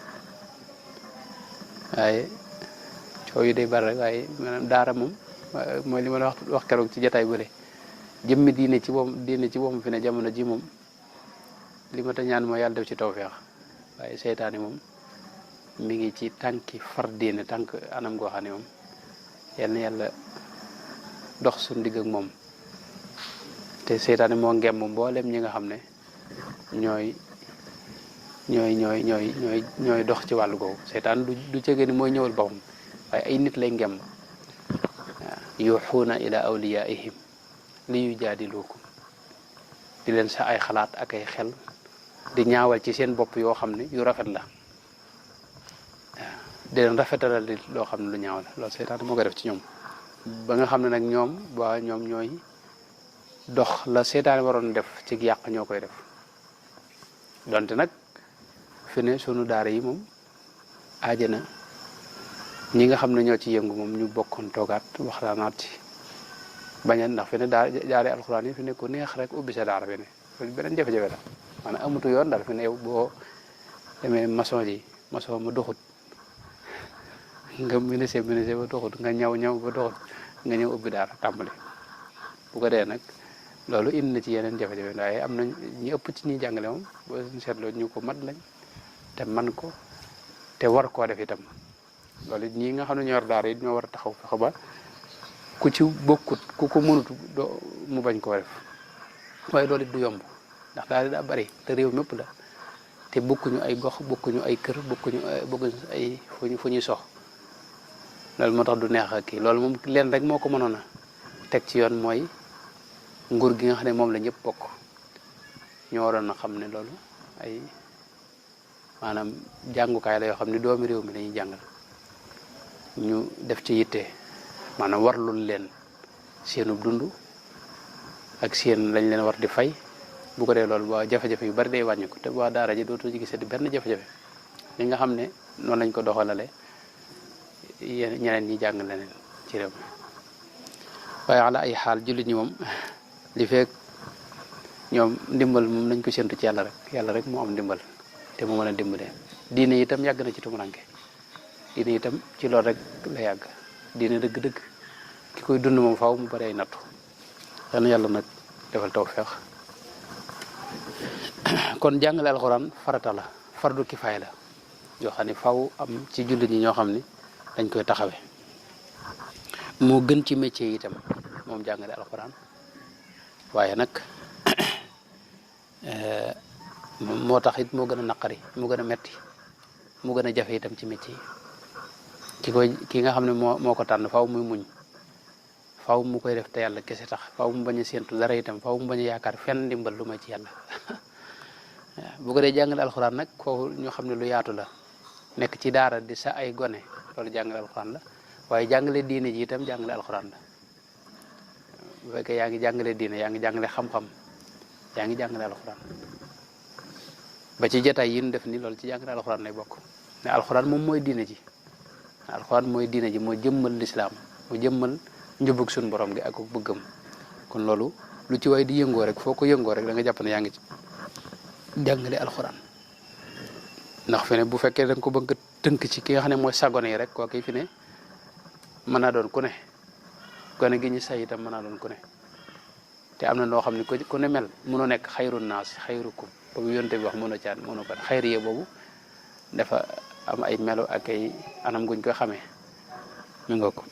waaye coow yi day bari rek waaye maanaam daara moom mooy li ma la wax keroog ci jotaay bële jëmmi diine ci boppam fi ne jamono ji moom li ma ta ñaan mooy yàlla def ci tawfeex waaye seytaane moom mi ngi ci tànki far diine tànk anam goo xam ne moom yal na yàlla dox suñu digg ak moom te seytaane moo ngemm mboolem ñi nga xam ne ñooy dox ci wàllu googu seytaan du cege ni mooy ñëwal boppam waaye ay nit lay ngemm yuuxuuna ila awliyaihim li yujaadilukum di leen sa ay xalaat ak ay xel di ñaawal ci seen bopp yoo xam ne yu rafet la waaw di leen rafetalal di loo xam ne lu ñaaw la loolu seytaan moo koy def ci ñoom ba nga xam ne nag ñoom ñooy dox la seytaan waroon def ci yàq ñoo koy def donte nag fi ne sunu daara yi moom aajana ñi nga xam ne ñoo ci yëngu moom ñu bokkoon toogaat waxtaanaat ci baña ndax fi ne daara alxuraan yi fi ne ku neex rek ubbi sa daara fi ne loolu beneen jafe-jafe la maanaam amutu yoon daal fi ne yow boo demee maçon ma doxut nga menuisier ba doxut nga ñaw ba doxut nga ñëw ubbi daara tàmbali bu ko dee nag loolu indi na ci yeneen jafe-jafe waaye am na ñi ëpp ci ñuy jàngale moom boo seetloo ñu ko mat lañ te man ko te war koo def itam loolu ñi nga xam ne ñoo war daara yi ñoo war a taxaw fexe ba ku ci bokkut ku ko mënut mu bañ koo def waaye loolu it du yomb ndax daal daa bari te réew mépp la te bokkuñu ay gox bokkuñu ay kër bokkuñu ay fu ñuy sox loolu moo tax du neex ak kii loolu moom leen rek moo ko mënoon a teg ci yoon mooy nguur gi nga xam ne moom la ñëpp bokk ñoo waroon a xam ne loolu ay maanaam jàngukaay la yoo xam ne doomi réew mi dañuy jàngal ñu def ci yitte maanaam warlul leen seenub dund ak seen lañ leen war di fay bu ko dee loolu ba jafe-jafe yu bari day wàññi ko te waa daara ji dootoo ci gisee di benn jafe-jafe li nga xam ne noonu lañ ko doxalale ñeneen ñi jàng leneen ci réew mi waaye ala ay xaal jullit ñi moom li fekk ñoom ndimbal moom nañ ko séntu ci yàlla rek moo am ndimbal te mu mën a dimbale diine itam yàgg na ci tumuranke diine itam ci loolu rek la yàgg diine dëgg-dëgg ki koy dund moom faaw mu bari ay nattu yal na yàlla nag defal tawfeex kon jàngale alxuraan farata la fardu kifaaya la yoo xam ne faaw am ci jullit ñi ñoo xam ne dañ koy taxawe moo gën ci métier yi itam moom jàngale alxuraan waaye nag moo tax it moo gën a naqari moo gën a metti moo gën a jafe itam ci métier yi ki nga xam ne moo ko tànn faaw muy muñ faaw mu koy def te yàlla kese tax faaw mu bañ a séentu dara itam faaw mu bañ a yaakaar fenn ndimbal lu ma ci yàlla bu ko dee jàngale alxuraan nag foofu ñoo xam ne lu yaatu la nekk ci daara di sa ay gone loolu jàngale alxuraan la waaye jàngale diine ji itam jàngale alxuraan la bu fekkee yaa ngi jàngale diine yaa ngi jàngale xam-xam yaa ngi jàngale alxuraan ba ci jotaay yi ñu def ni loolu ci jàngale alxuraan lay bokk ne alxuraan moom mooy diine ji alxuraan mooy diine ji moo jëmmal lislaam moo jëmmal njubug suñu borom gi ak bëggam kon loolu lu ci way di yëngoo rek foo ko yëngoo rek da nga jàpp ne yaa ngi ci jàngale alxuraan ndax fi ne bu fekkee da nga ko bëgg tënk ci ki nga xam ne mooy sagone yi rek kooku fi ne mën naa doon ku ne gone gi ñu say itam mën naa doon ku ne te am na noo xam ne ku ne mel mënoo nekk xayru naas xayrukum boobu yonte bi wax mënoo caan mënoo ko xayriye boobu dafa am ay melo ak ay anam guñ ko xamee mi nga ko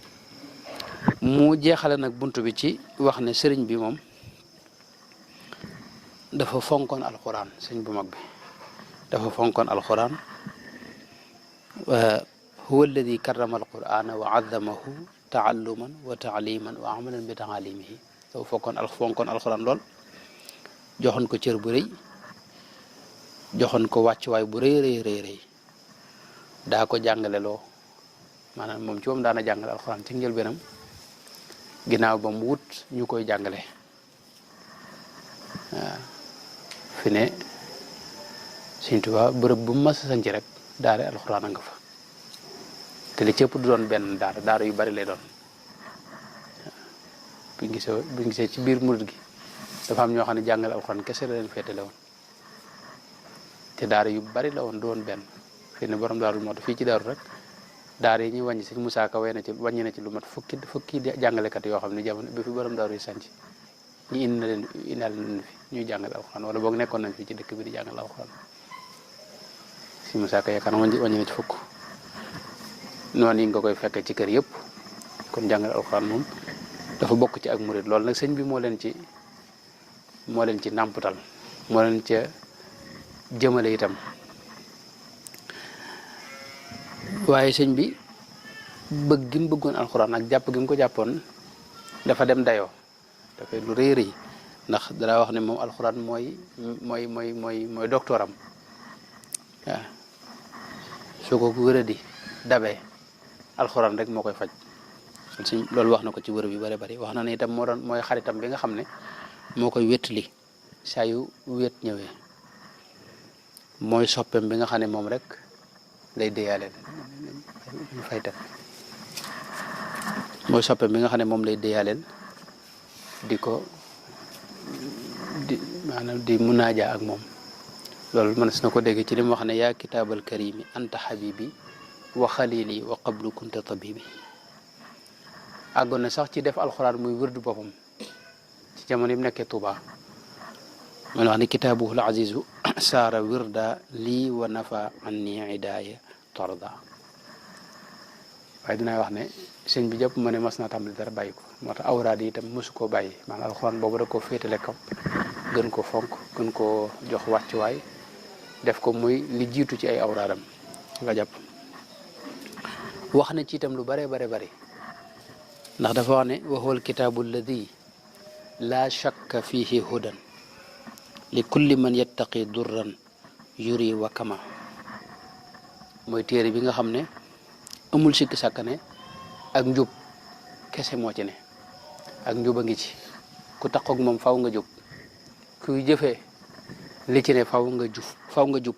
mu jeexale nag buntu bi ci wax ne sëriñ bi moom dafa fonkoon alxuraan sëriñ bu mag bi dafa fonkoon alxuraan huwa alladi karrama alqurana wa azzamahu taalluman wa taaliman wa amalan bi taalimihi dafa fonkoon alxuraan lool joxoon ko cër bu rëy joxoon ko wàccuwaay bu rëy daa ko jàngale loo maanaam moom ci moom daana jàngale alxuraan ci njëlbeenam ginnaaw ba mu wut ñu koy jàngale fi ne Sëñ Tuubaa bërëb bu mas a sañ ci rek daara alxuraan a nga fa te li cëpp du doon benn daara yu bari lay doon buñ gisee ci biir murid gi dafa am ñoo xam ne jàngale alxuraan kese la leen féetale woon te daara yu bari la woon doon benn fi ne borom daaru moo tax fii ci daaru rek daara yi ñuy wàññi Sëñ Musaa Ka wàññi na ci lu mat fukki jàngalekat yoo xam ne jamono bi fi borom daaru yi sanc ñu indaal leen fi ñuy jàngale alxuraan wala boog nekkoon nañ fi ci dëkk bi di jàngale alxuraan Sëñ Musaa Ka yaakaar wàññi na ci fukk noonu yi nga koy fekk ci kër yëpp kon jàngale alxuraan moom dafa bokk ci ak murid loolu nag sëñ bi moo leen ci nàmputal moo leen ca jëmale itam waaye sëñ bi bëgg gi mu bëggoon alxuraan ak jàpp gi mu ko jàppoon dafa dem dayoo dafay lu rëy rëy ndax dara wax ne moom alxuraan mooy doctoram waaw soo ko wëradi dabee alxuraan rek moo koy faj sëñ loolu wax na ko ci wërëb yu bari wax na ne itam mooy xaritam bi nga xam ne moo koy wétali saa yu wét ñëwee mooy soppeem bi nga xam ne moom rek lay déyaaleen ñu fay teg mooy soppeem bi nga xam ne moom lay déyaaleen maanaam di munaaja ak moom loolu mënees na ko dégg ci li mu wax ne yaa kitaabal karimi anta habibi wa xalili wa qablu kunta tabibi àggoon na sax ci def alxuraan muy wërdu boppam ci jamono yi mu nekkee Tuuba man wax ne kitaabuhul azizu saara wirda lii wa nafa anni idaaya torda waaye dinaa wax ne sëñ bi jàpp ma ne mas naa tàmbali dara bàyyi ko moo tax awraad yi itam mosu koo bàyyi maanaam alxuraan boobu rek koo féetale kaw gën ko fonk gën koo jox wàccuwaay def ko muy li jiitu ci ay awraadam nga jàpp wax na ci itam lu bare ndax dafa wax ne wa huwa alkitaabu alladi laa shakka fihi hudan li kulli man yattaqi durran yuri wa kama mooy téere bi nga xam ne amul sikki sàkk ne ak njub kese moo ci ne ak njub a ngi ci ku taqoog moom faw nga jub kuy jëfee li ci ne faw nga jub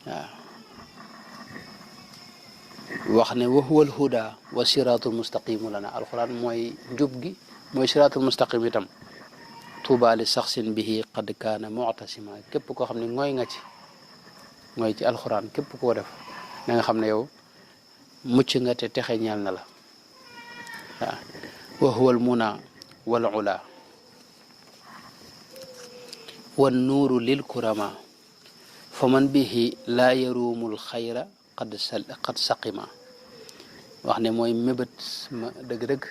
waaw wax ne wa huwa alhuda wa siraatul mustaqimu lana alquran mooy njub gi mooy siraatul mustaqim itam tuuba li saxsin bihi qad kaana mu'tasima képp koo xam ne ngooy nga ci ngooy ci alquran képp koo def na nga xam ne yow mucc nga te texe ñeel na la wa huwa almuna wal ula wan nuuru lil kurama fa man bihi laa yaruumul xayra qad saqima wax ne mooy mébét ma dëgg-dëgg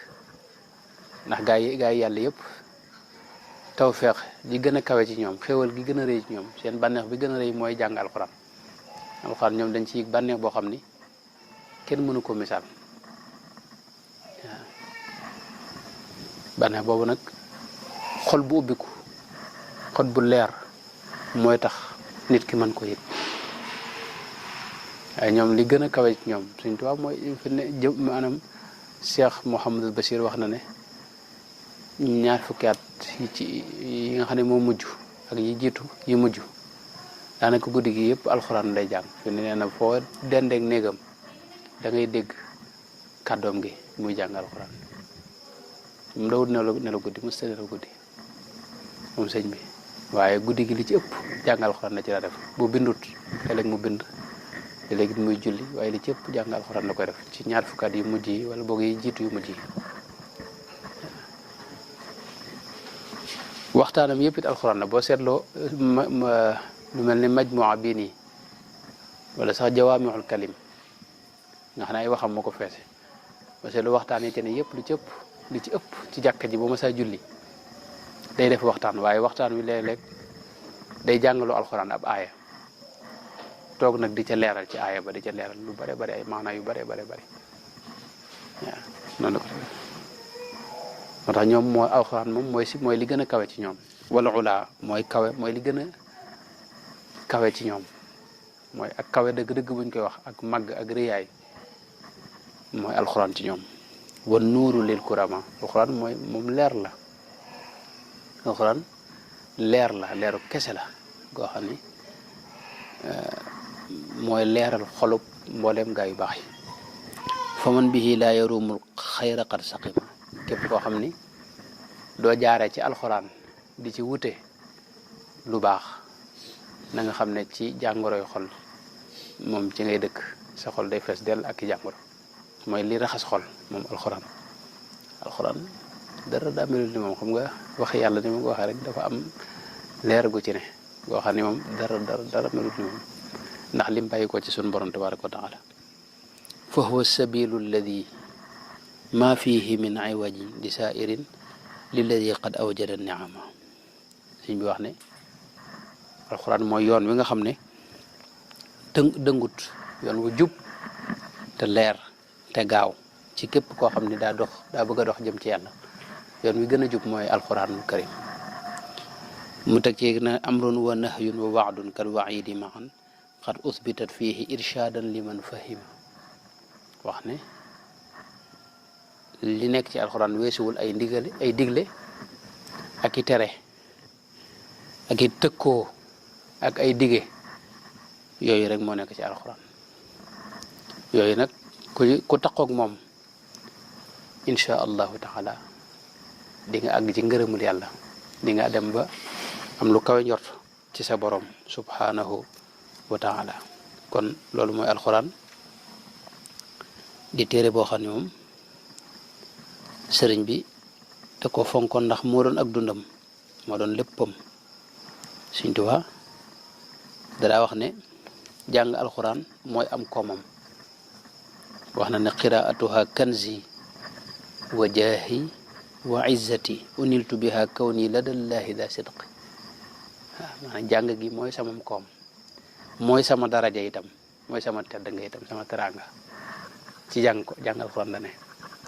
ndax gaa yi yàlla yëpp tawfeex ji gën a kawe ci ñoom xéwal gi gën a rëy ci ñoom seen bànneex bi gën a rëy mooy jàng alxuraan ñoom dañ ci bànneex boo xam ni kenn mënu ko misaal waaw bànneex boobu nag xol bu ubbiku xol bu leer mooy tax nit ki mën ko yëg waaye ñoom li gën a kawe ci ñoom Sëñ Tuubaa mooy fi ne maanaam Cheikh Mouhamadul Bachir wax na ne ñaar fukki at yi nga xam ne moo mujj ak yi jiitu yi mujj daanaka guddi gi yëpp alxuraan lay jàng fi ne nee na foo dendeeg néegam da ngay dégg kàddoom gi muy jàng alxuraan mu dawut nelaw guddi mos ta nelaw guddi moom sëñ bi waaye guddi gi li ci ëpp jàng alxuraan la ci la def bu bindut léeg-léeg mu bind léegi muy julli waaye li ci ëpp jàng alxuraan la koy def ci ñaar fukki at yu mujj yi wala boog yi jiitu yu mujj yi waxtaanam yëpp it alxuraan la boo seetloo lu mel ni majmuwa bii nii wala sax jawaamiul kalim nga xam ne ay waxam moo ko feese boo seetloo waxtaan yi te ne yëpp li ci ëpp ci jàkka ji ba ma saa julli day def waxtaan waaye waxtaan wi léeg-léeg day jàngaloo alxuraan ab aaya toog nag di ca leeral ci aaya ba di ca leeral lu bare bare ay maanaa yu bare waaw noonu la ko defee moo tax ñoom mooy alxuraan moom mooy li gën a kawe ci ñoom wala ulaa mooy kawe mooy li gën a kawe ci ñoom mooy ak kawe dëgg-dëgg buñ koy wax ak màgg ak rëyaay mooy alxuraan ci ñoom wan nuuru lil kurama alxuraan mooy moom leer la alxuraan leer la leeru kese la goo xam ni mooy leeral xolub mbooleem gaa yu baax yi fa man bihi laa yarumul xayra qad saqima képp koo xam ni doo jaaree ci alxuraan di ci wute lu baax na nga xam ne ci jàngoroy xol moom ci ngay dëkk sa xol day fees dell ak i jàngoro mooy li raxas xol moom alxuraan dara daa melul ni moom xam nga wax yàlla ni ma ko waxee rek dafa am leer gu ci ne goo xam ne moom dara melut ni moom ndax lim bàyyi ko ci sun borom tabaraka wa taala fa huwa sabilu alladi ma fihi min iwajin li sairin lilladi qad awjada niama suñ bi wax ne alxuraan mooy yoon wi nga xam ne dëngut yoon wu jub te leer te gaaw ci képp koo xam ne daa bëgg a dox jëm ci yàlla yoon wi gën a jub mooy alxuraanul karim mu teg ci na amrun wa nahyun wa waadun kal waidi maan qad usbitat fihi irshadan liman fahima wax ne li nekk ci alxuraan weesuwul ay digle ak i tere ak i tëkkoo ak ay dige yooyu rek moo nekk ci alxuraan yooyu nag ku taqoog moom insha allahu taala di nga àgg ci ngërëmul yàlla di nga dem ba am lu kawe njort ci sa borom subhanahu wa taala kon loolu mooy alxuraan di téere boo xam ne moom sëriñ bi da ko fonkoon ndax moo doon ak dundam moo doon léppam Sëriñ Tuubaa dara wax ne jàng alxuraan mooy am koomam wax na ne qiraatuha kanzi wa jaahi wa izzati uniltu biha kawni ladallahi da sidqi waaw maanaam jàng gi mooy samam koom mooy sama daraja itam mooy sama tedd nga itam sama teraanga ci jàng alxuraan la ne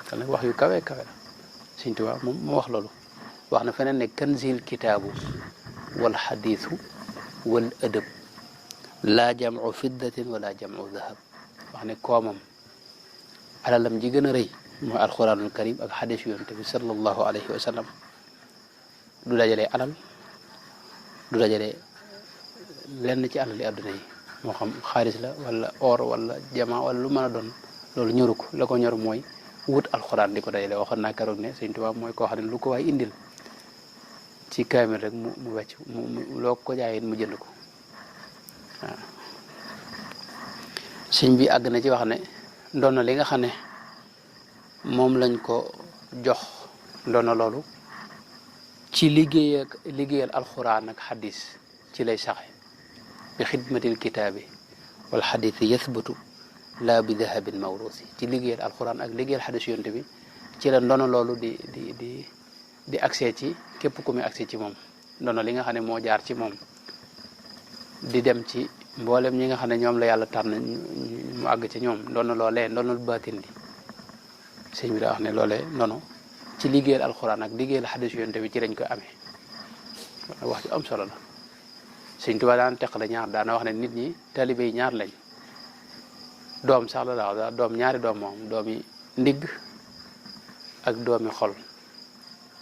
kon nag wax yu kawe kawe la Sëriñ Tuubaa moom moo wax loolu wax na feneen ne kanzil kitaabu wal xadiisu wal adab laa jamcu fiddatin wala jamcu dahab wax ne koomam alalam ji gën a rëy mooy alxuraanul karim ak xadiis yonent bi sallallahu alayhi wa sallam du dajale alal du dajale lenn ci alal yi àdduna yi moo xam xaalis la wala or wala jama wala lu mën a doon loolu ñoru ko la ko ñor mooy wut alxuraan di ko dajale waxoon naa keroog ne Sëriñ Tuubaa mooy koo xam ne lu ko waay indil ci kaamil rek mu wecc mu loo ko jaayee mu jënd ko waaw sëñ bi àgg na ci wax ne ndono li nga xam ne moom lañ ko jox ndono loolu ci liggéeyal alxuraan ak xadis ci lay saxe bi xidmatil kitaabi wal xadisi yathbutu laa bi dahabin mawrusi ci liggéeyal alxuraan ak liggéeyal xadis yonte bi ci la ndono loolu di accès ci képp ku muy accès ci moom ndono li nga xam ne moo jaar ci moom di dem ci mboolem ñi nga xam ne ñoom la yàlla tànn mu àgg ci ñoom ndono loolee ndonol baatin li sëñ bi daa wax ne loolee ndono ci liggéeyal alxuraan ak liggéeyal xadis yonte bi ci lañ koy amee wax ju am solo la Sëñ Tuubaa daan teqale ñaar daana wax ne nit ñi taalibe yi ñaar lañ doom sax la daa wax doom ñaari doom moom doomi ndigg ak doomi xol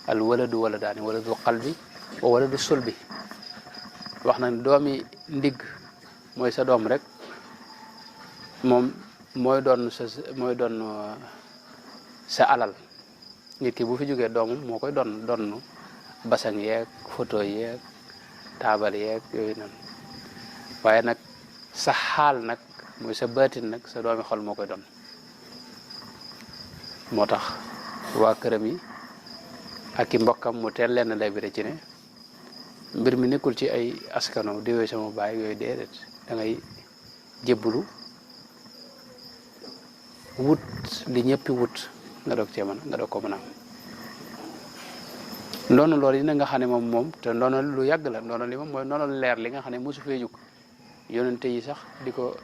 al waladu waladaani waladu qalbi wa waladu sulbi wax na doomi ndigg mooy sa doom rek moom mooy doon sa alal nit ki bu fi jógee doomam moo koy doon basang yeeg photo yeeg taabal yeeg yooyu noonu waaye nag sa xaal nag mooy sa baatin nag sa doomi xol moo koy doon moo tax waa këram yi ak i mbokkam mu teel leen labiré ci ne mbir mi nekkul ci ay askano di yooyu sama baay yooyu déedéet da ngay jébbulu wut li ñëppi wut nga doog cee mën nga doog ko mën a am ndono loolu yi na nga xam ne moom te ndono lu yàgg la ndono li moom mooy ndono leer li nga xam ne mosu fee jug yonente yi sax di ko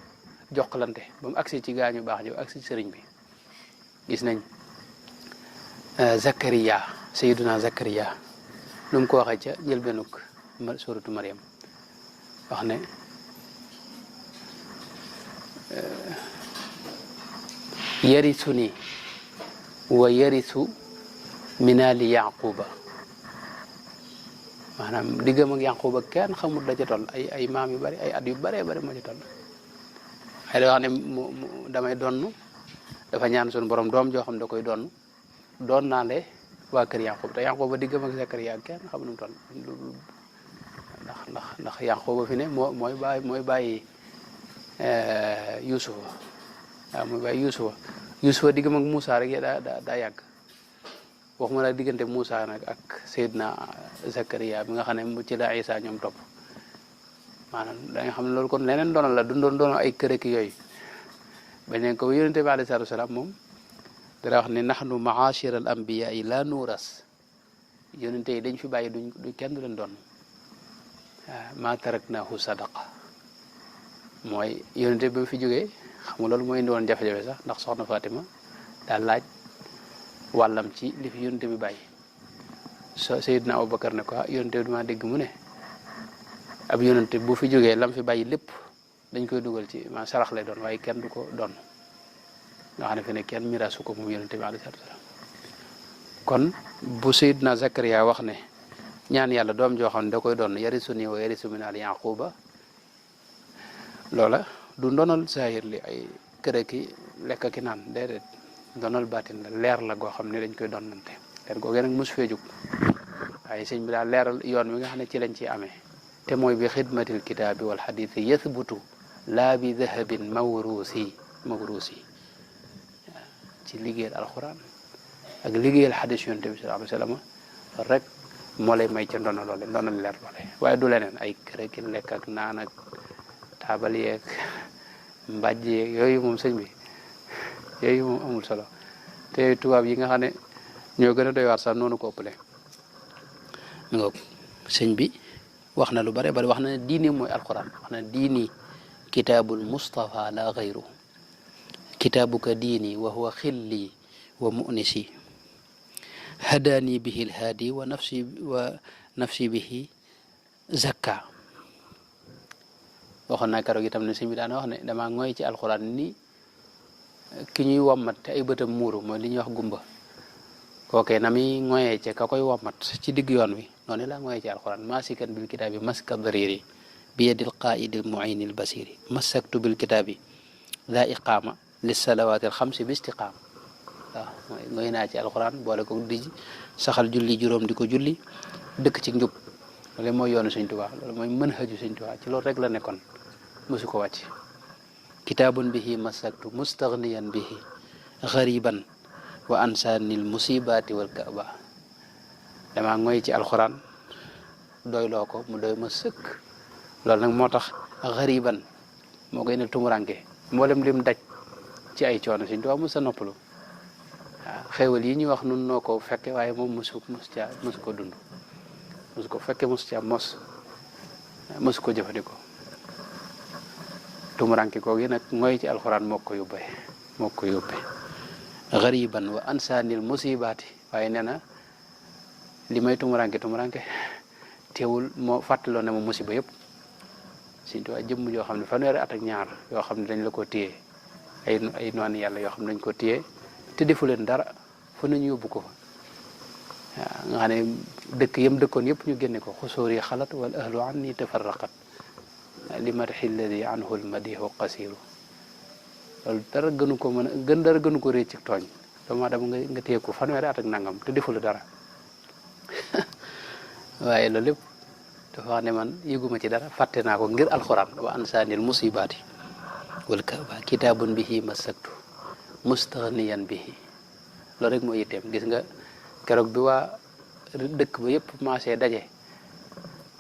jokkalante ba mu agsi ci gaañu baax ñëw agsi ci sëriñ bi gis nañ Zakariya Sayyiduna Zakariya lu mu ko waxee ca njëlbeenug suratu Maryam wax ne yarisuni wa yarisu min ali yaquba maanaam diggam ak Yanquba kenn xamul la ca toll ay maam yu bari ay at yu baree bari moo ci toll ay da wax ne damay donn dafa ñaan suñu borom doom joo xam da koy doon naa le waa kër Yanquba te Yanquba diggam ak Zakariya kenn xamul nu mu toll ndax Yanquba fi ne mooy bàyyi Yuusufa waaw mooy bàyyi Yuusufa diggam ak Moussa rek daa yàgg waxuma la diggante Moussa nag ak Seydina Zakariya bi nga xam ne ci la Isa ñoom topp maanaam da nga xam ne loolu kon leneen doonal la doon ay kër ak yooyu bañ leen ko yonente bi alayhi salaatu wasalaam moom dara wax ne nahnu maashira al anbiya yi la nuuras yonente yi dañ fi bàyyi duñ kenn du leen doon waaw ma taraknahu sadaqa mooy yonente bi fi jógee xam nga loolu mooy indi woon jafe-jafe sax ndax soxna Fatima daal laaj wàllam ci li fi yonente bi bàyyi Seydina Abubakar ne ko yonente bi dama dégg mu ne ab yonente bu fi jógee lam fi bàyyi lépp dañ koy dugal ci ma sarax lay doon waaye kenn du ko doon nga xam ne fi ne kenn miraasu ko moom yonente bi alayhi salaatu wasalaam kon bu Seydina Zakariya wax ne ñaan yàlla doom joo xam ne da koy doon yarisuni wa yarisu min al Yaquba loola du ndonal zahir li ay kër ki lekk ki naan déedéet ndonal baatin la leer la goo xam ne dañ koy donnante leer googee nag mosu fee jug waaye sëñ bi daal leeral yoon wi nga xam ne ci lañ ciy amee te mooy bi xidmatil kitaabi wal xadiisi yathbutu laa bi dahabin mawruusi ci liggéeyal alquran ak liggéeyal xadis yonent bi sallallahu alayhi wa sallam rek moo lay may ca ndono loole ndonal leer loole waaye du leneen ay kër ki lekk ak naan ak taabal yeeg mbàjj yeeg yooyu moom sëñ bi yooyu moom amul solo te tubaab yi nga xam ne ñoo gën a doy waar sax noonu ko ëppale mi nga sëñ bi wax na lu bare bari wax na ne diine mooy alquran wax na diini kitaabul mustafa la gayru kitaabuka diini wa huwa xilli wa munisi hadaani bihi lhaadi wa nafsi bihi zakka waxoon naa keroog itam ne sëñ bi daana wax ne dama ngoy ci alquran ni ki ñuy wommat te ay bëtam muuru mooy li ñuy wax gumba kookee na muy ngoyee ca ka koy wommat ci digg yoon wi noonu laa ngoyee ci alquran masikan bil kitaabi maska dariri bi yadil qaidil muinil basiri masaktu bil kitaabi la iqaama lis salawaatil xamsi bi istiqaama waaw mooy ngoy naa ci alquran boole ko di saxal julli juróom di ko julli dëkk ci njub loolu mooy yoonu Sëñ Tuubaa loolu mooy manhaju Sëñ Tuubaa ci loolu rek la nekkoon mosu ko wàcc kitaabun bihi masaktu mustaghniyan bihi ghariban wa ansaanil musibaati wal kaaba dama ngoy ci alxuraan doyloo ko mu doy ma sëkk loolu nag moo tax ghariban moo koy ne tumuranke mboolem lim daj ci ay coono Sëñ Tuubaa mos a noppalu waaw xéewal yi ñuy wax nun noo ko fekke waaye moom mosu ko dund mosu ko fekke mosu ko jëfandikoo tumuranke koogi nag ngoy ci alxuraan moo ko yóbbee gariban wa ansaanil musibaati waaye nee na li may tumuranke teewul moo fàttaloo ne ma musiba yëpp Sëñ Tuubaa jëmm yoo xam ne fanweeri at ak ñaar yoo xam ne dañ la ko téye ay noonu yàlla yoo xam ne dañ ko téye te defu leen dara fa nañu yóbbu ko fa waaw nga xam ne dëkk yam dëkkoon yëpp ñu génne ko xusóor yi xalat wal ahlu anni tafarraqat li madxi alladi anhu lmadihu qasiru loolu dara gënu ko dara gënu ko réy ci tooñ doomu aadama nga téye ko fanweeri at ak nangam te deful dara waaye loolu lépp dafa wax ne man yëguma ci dara fàtte naa ko ngir alxuraan wa ansaanil musibaati wal kaaba kitaabun bihi masaktu mustaghniyan bihi loolu rek moo yitteem gis nga keroog bi waa dëkk ba yëpp maasee daje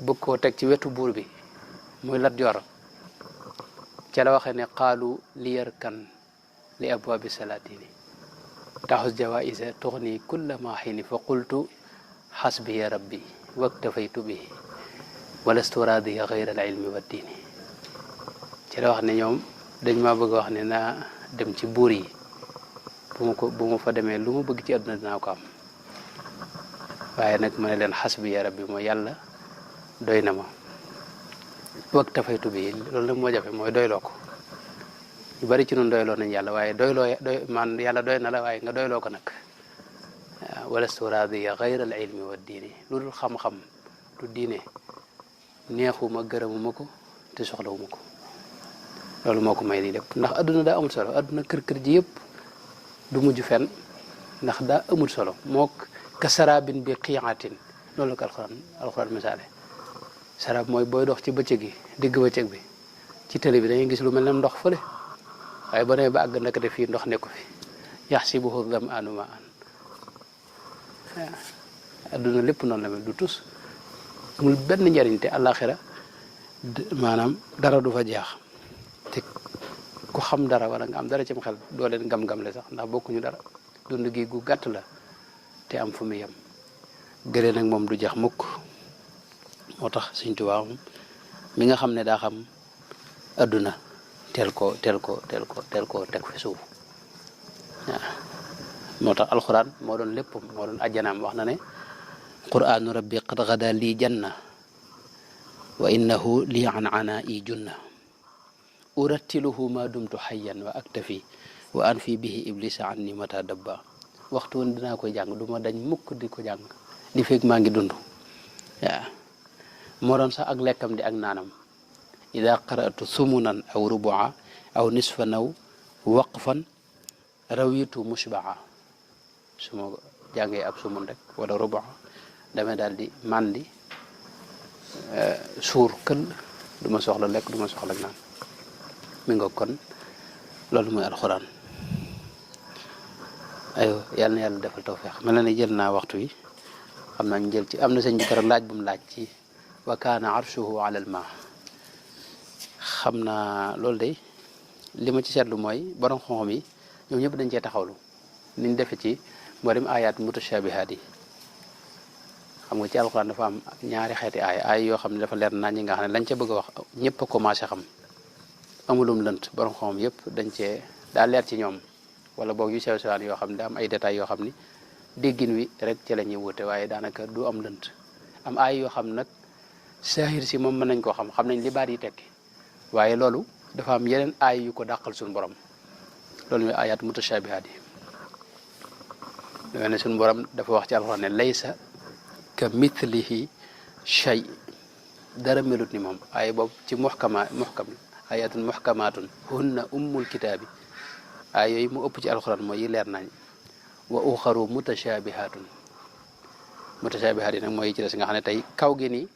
bëgg koo teg ci wetu buur bi muy Lat Joor ca la waxee ne qaalu li yarkan li abwaabi salaatini taxus jawaisa tuxni kulla ma xiini fa qultu xasbiya rabbi waktafaytu bihi walastu raadiya gayra al ilmi wa diini ca la wax ne ñoom dañ maa bëgg a wax ne naa dem ci buur yi bu ma fa demee lu ma bëgg ci àdduna dinaa ko am waaye nag ma ne leen xasbiya rabbi mooy yàlla doy na ma waktafaytu bihi loolu nag moo jafe mooy doyloo ko ñu bari ci noonu doyloo nañ yàlla waaye man yàlla doy na la waaye nga doyloo ko nag walastu raadiya gayra al ilmi wa diini lu dul xam-xam baatu diine neexuma gërëmuma ko te soxlawuma ko loolu moo ko may lii lépp ndax adduna daa amul solo adduna kër ji yëpp du mujj fenn ndax daa amul solo mook ka sarabin bi qiiatin loolu la ko alxuraan misaale sarab mooy booy dox ci bëccëg gi digg bëccëg bi ci télé bi dañuy gis lu mel ne ndox fële waaye ba nee ba àgg ndekete fii ndox nekku fi yaxsibuhu damaanu maan adduna lépp noonu la mel du tus amul benn njariñ te àllaaxira maanaam dara du fa jeex te ku xam dara wala nga am dara cim xel doo leen gam-gam le sax ndax bokkuñu dara dund gi gu gàtt la te am fu mu yem gëlee nag moom du jeex mukk moo tax Sëñ Tuubaa mi nga xam ne daa xam adduna teel ko teg fi suuf waaw moo tax alxuraan moo doon lépp moo doon ajjanaam wax na ne qur'aanu rabbi qad gada lii janna wa innahu lii an ana i junna urattiluhu ma dumtu hayyan wa aktafi wa an fi bihi iblisa an ni mata dabba waxtu woon dinaa koy jàng du ma dañ mukk di ko jàng li fekk maa ngi dund waaw moo doon sax ak lekkam di ak naanam ida qara'tu sumunan aw rubua aw nisfan aw waqfan rawitu mushbaa su ma jàngee ab sumun rek wala rubua damay daal di màndi suur këll du ma soxla lekk du ma soxla naan mi nga kon loolu mooy alxuraan ayo yàlla na yàlla defal tawfeex mel na ne jël naa waxtu wi xam naa ñu jël ci am na sëñ bi keroog laaj bu mu laaj ci wa kaana arshuhu ala al ma xam naa loolu de li ma ci seetlu mooy borom xam-xam yi ñoom ñëpp dañ cee taxawlu niñ defe ci mboolem ayaat mutashabihaat yi xam nga ci alxuraan dafa am ñaari xeeti ay yoo xam ne dafa leer naa ñi nga xam ne lañ ca bëgg a wax ñëpp a commencé xam amulum lënt borom xam-xam yëpp dañ cee daa leer ci ñoom wala boog yu sew sewaan yoo xam ne daa am ay détails yoo xam ni déggin wi rek ci la ñuy wute waaye daanaka du am lënt am ay yoo xam nag saahir si moom mën nañ koo xam nañ li baat yi tekki waaye loolu dafa am yeneen ay yu ko dàqal suñu borom loolu mooy ayaat mutashabihaat yi ne suñu borom dafa wax ci alxuraan ne laysa ka mithlihi shay dara melut ni moom ay boobu ci muhkam ayatun muhkamatun hunna ummul kitaabi ay yooyu mu ëpp ci alxuraan mooy yi leer nañ wa uxaru mutashabihatun mutashabihat yi nag mooy yi ci des nga xam ne tey kaw gi nii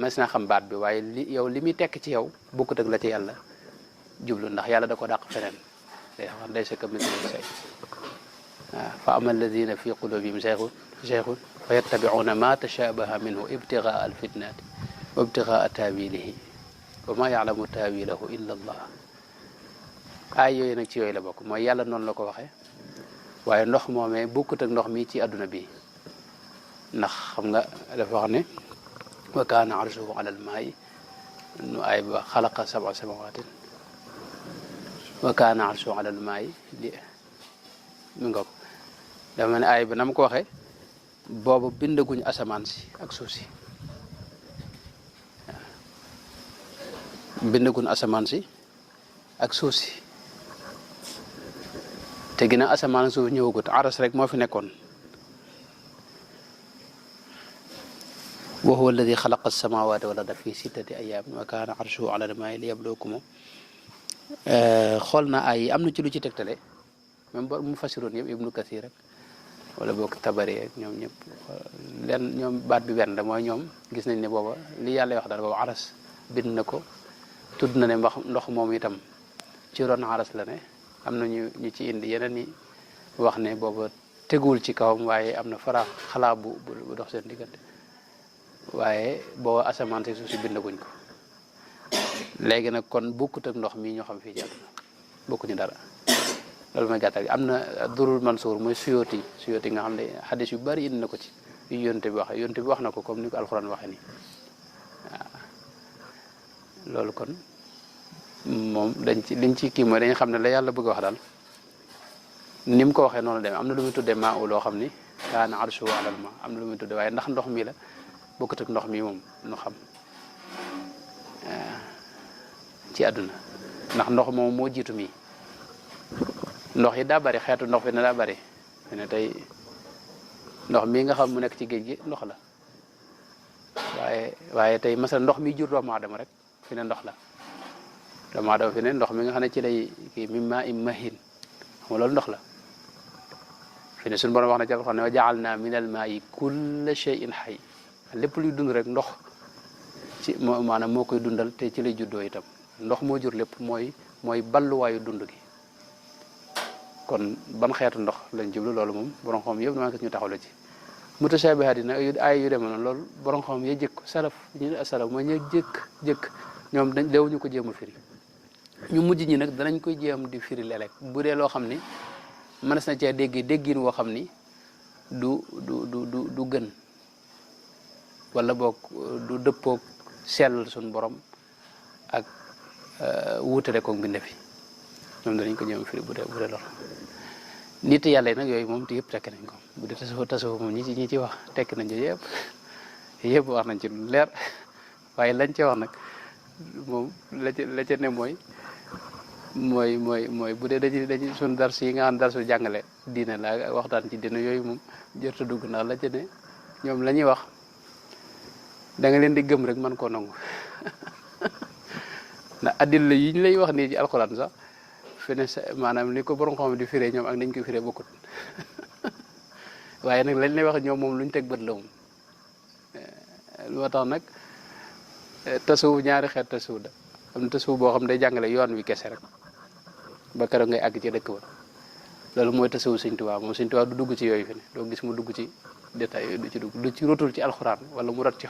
mas naa xam baat bi waaye li muy tekk ci yow bokkut ak la ci yàlla jublu ndax yàlla da ko dàq feneen day wax laysa ka mithlihi shay fa ama alladina fi qulubihim zayghun fa yattabi'una ma tashabaha minhu ibtigaa alfitnati wa ibtigaa tawilihi wa ma ya'lamu tawilahu illa allah ay yooyu nag ci yooyu la bokk mooy yàlla noonu la ko waxee waaye ndox moomee bokkut ak ndox mi ci àdduna bi ndax xam nga dafa wax ne wa kaana arshuhu ala almaa'i nu ay ba xalaqa sab'a samawaatin wa kaana arshuhu ala almaa'i mi ngoog dafa mel ne ay ba na ma ko waxee booba bindaguñ asamaan si ak suuf si bindaguñ asamaan si ak suuf si te ginnaaw asamaan ak suuf ñëwagut aras rek moo fi nekkoon wa huwa alladi xalaqa alsamawati wal arda fi sittati ayamin wa kaana arshuhu ala almaa'i liyabluwakum xool na ay am na ci lu ci tegtale même ba mu fasiroon yëpp ibnu kathir rek wala boog tabari ak ñoom ñëpp leen ñoom baat bi benn la mooy ñoom gis nañ ne booba li yàlla wax daal booba aras bind na ko tudd na ne ndox moom itam ci ron aras la ne am na ñu ci indi yeneen i wax ne booba teguwul ci kawam waaye am na fara xalaa bu dox seen diggante waaye booba asamaan si suuf si bindaguñ ko léegi nag kon bokkut ak ndox mi ñoo xam fii ci àdduna bokkuñu dara loolu mooy gàttal gi am na durul mansuur mooy suyooti nga xam ne xadis yu bari indi na ko ci yu yonte bi wax na ko comme ni ko alxuraan waxee nii waaw loolu kon moom liñ ci kii mooy dañu xam ne la yàlla bëgg a wax daal ni mu ko waxee noonu demee am na lu muy tuddee maa u loo xam ni kaana arshuhu alal maa am na lu muy tuddee waaye ndax ndox mi la bokkut ak ndox mi moom nu xam ci àdduna ndax ndox moom moo jiitu mi ndox yi daa bari xeetu ndox bi ne daa bari ne tey ndox mii nga xam mu nekk ci géej gi ndox la waaye tey masal ndox mi jur doomu aadama rek fi ne ndox la doomu aadama fi ne ndox mi nga xam ne ci lay kii mi maa im mahin xam nga loolu ndox la fi ne suñu borom wax na ci alxuraan ne wa ja'alna min al maa'i kulla shay'in hayy lépp luy dund rek ndox ci maanaam moo koy dundal te ci lay juddoo itam ndox moo jur lépp mooy balluwaayu dund gi kon ban xeetu ndox lañ jublu loolu moom borom xam yëpp dama gis ñu taxaw la ci mutashabihaat yi nag ay yu demee noonu loolu borom xam ya jëkk salaf ñu salaf mooy ñu jëkk ñoom dañ leewuñu ko jéem a firi ñu mujj ñi nag danañ koy jéem di firi léeg-léeg bu dee loo xam ni mënees na cee déggin woo xam ni du gën wala boog du dëppoog sellal suñu borom ak wuutale ko mbindeef yi ñoom danañ ko jéem a firi bu dee loolu nit yàlla yi nag yooyu moom te yëpp tekki nañ ko bu dee tasawuf moom ñi ci wax tekki nañ ko yëpp wax nañ ci lu leer waaye lañ ci wax nag moom la ca ne mooy bu dee dañuy suñ darsu yi nga xam darsu jàngale diine la waxtaan ci diine yooyu moom jërta dugg ndax la ca ne ñoom la ñuy wax da nga leen di gëm rek man koo nangu ndax addil la yi ñu lay wax nii ci alxuraan sax fi ne maanaam ni ko borom xam di firee ñoom ak nañ ko firee bokkut waaye nag lañ lay wax ñoom moom luñ teg bët la moom loo tax nag tasawuf ñaari xeet tasawuf da am na tasawuf boo xam day jàngale yoon wi kese rek ba keroog ngay àgg ci dëkk ba loolu mooy tasawuf Sëñ Tuubaa moom Sëñ Tuubaa du dugg ci yooyu fi ne doo gis mu dugg ci détail yooyu du ci dugg du ci rotul ci alxuraan wala mu rot ci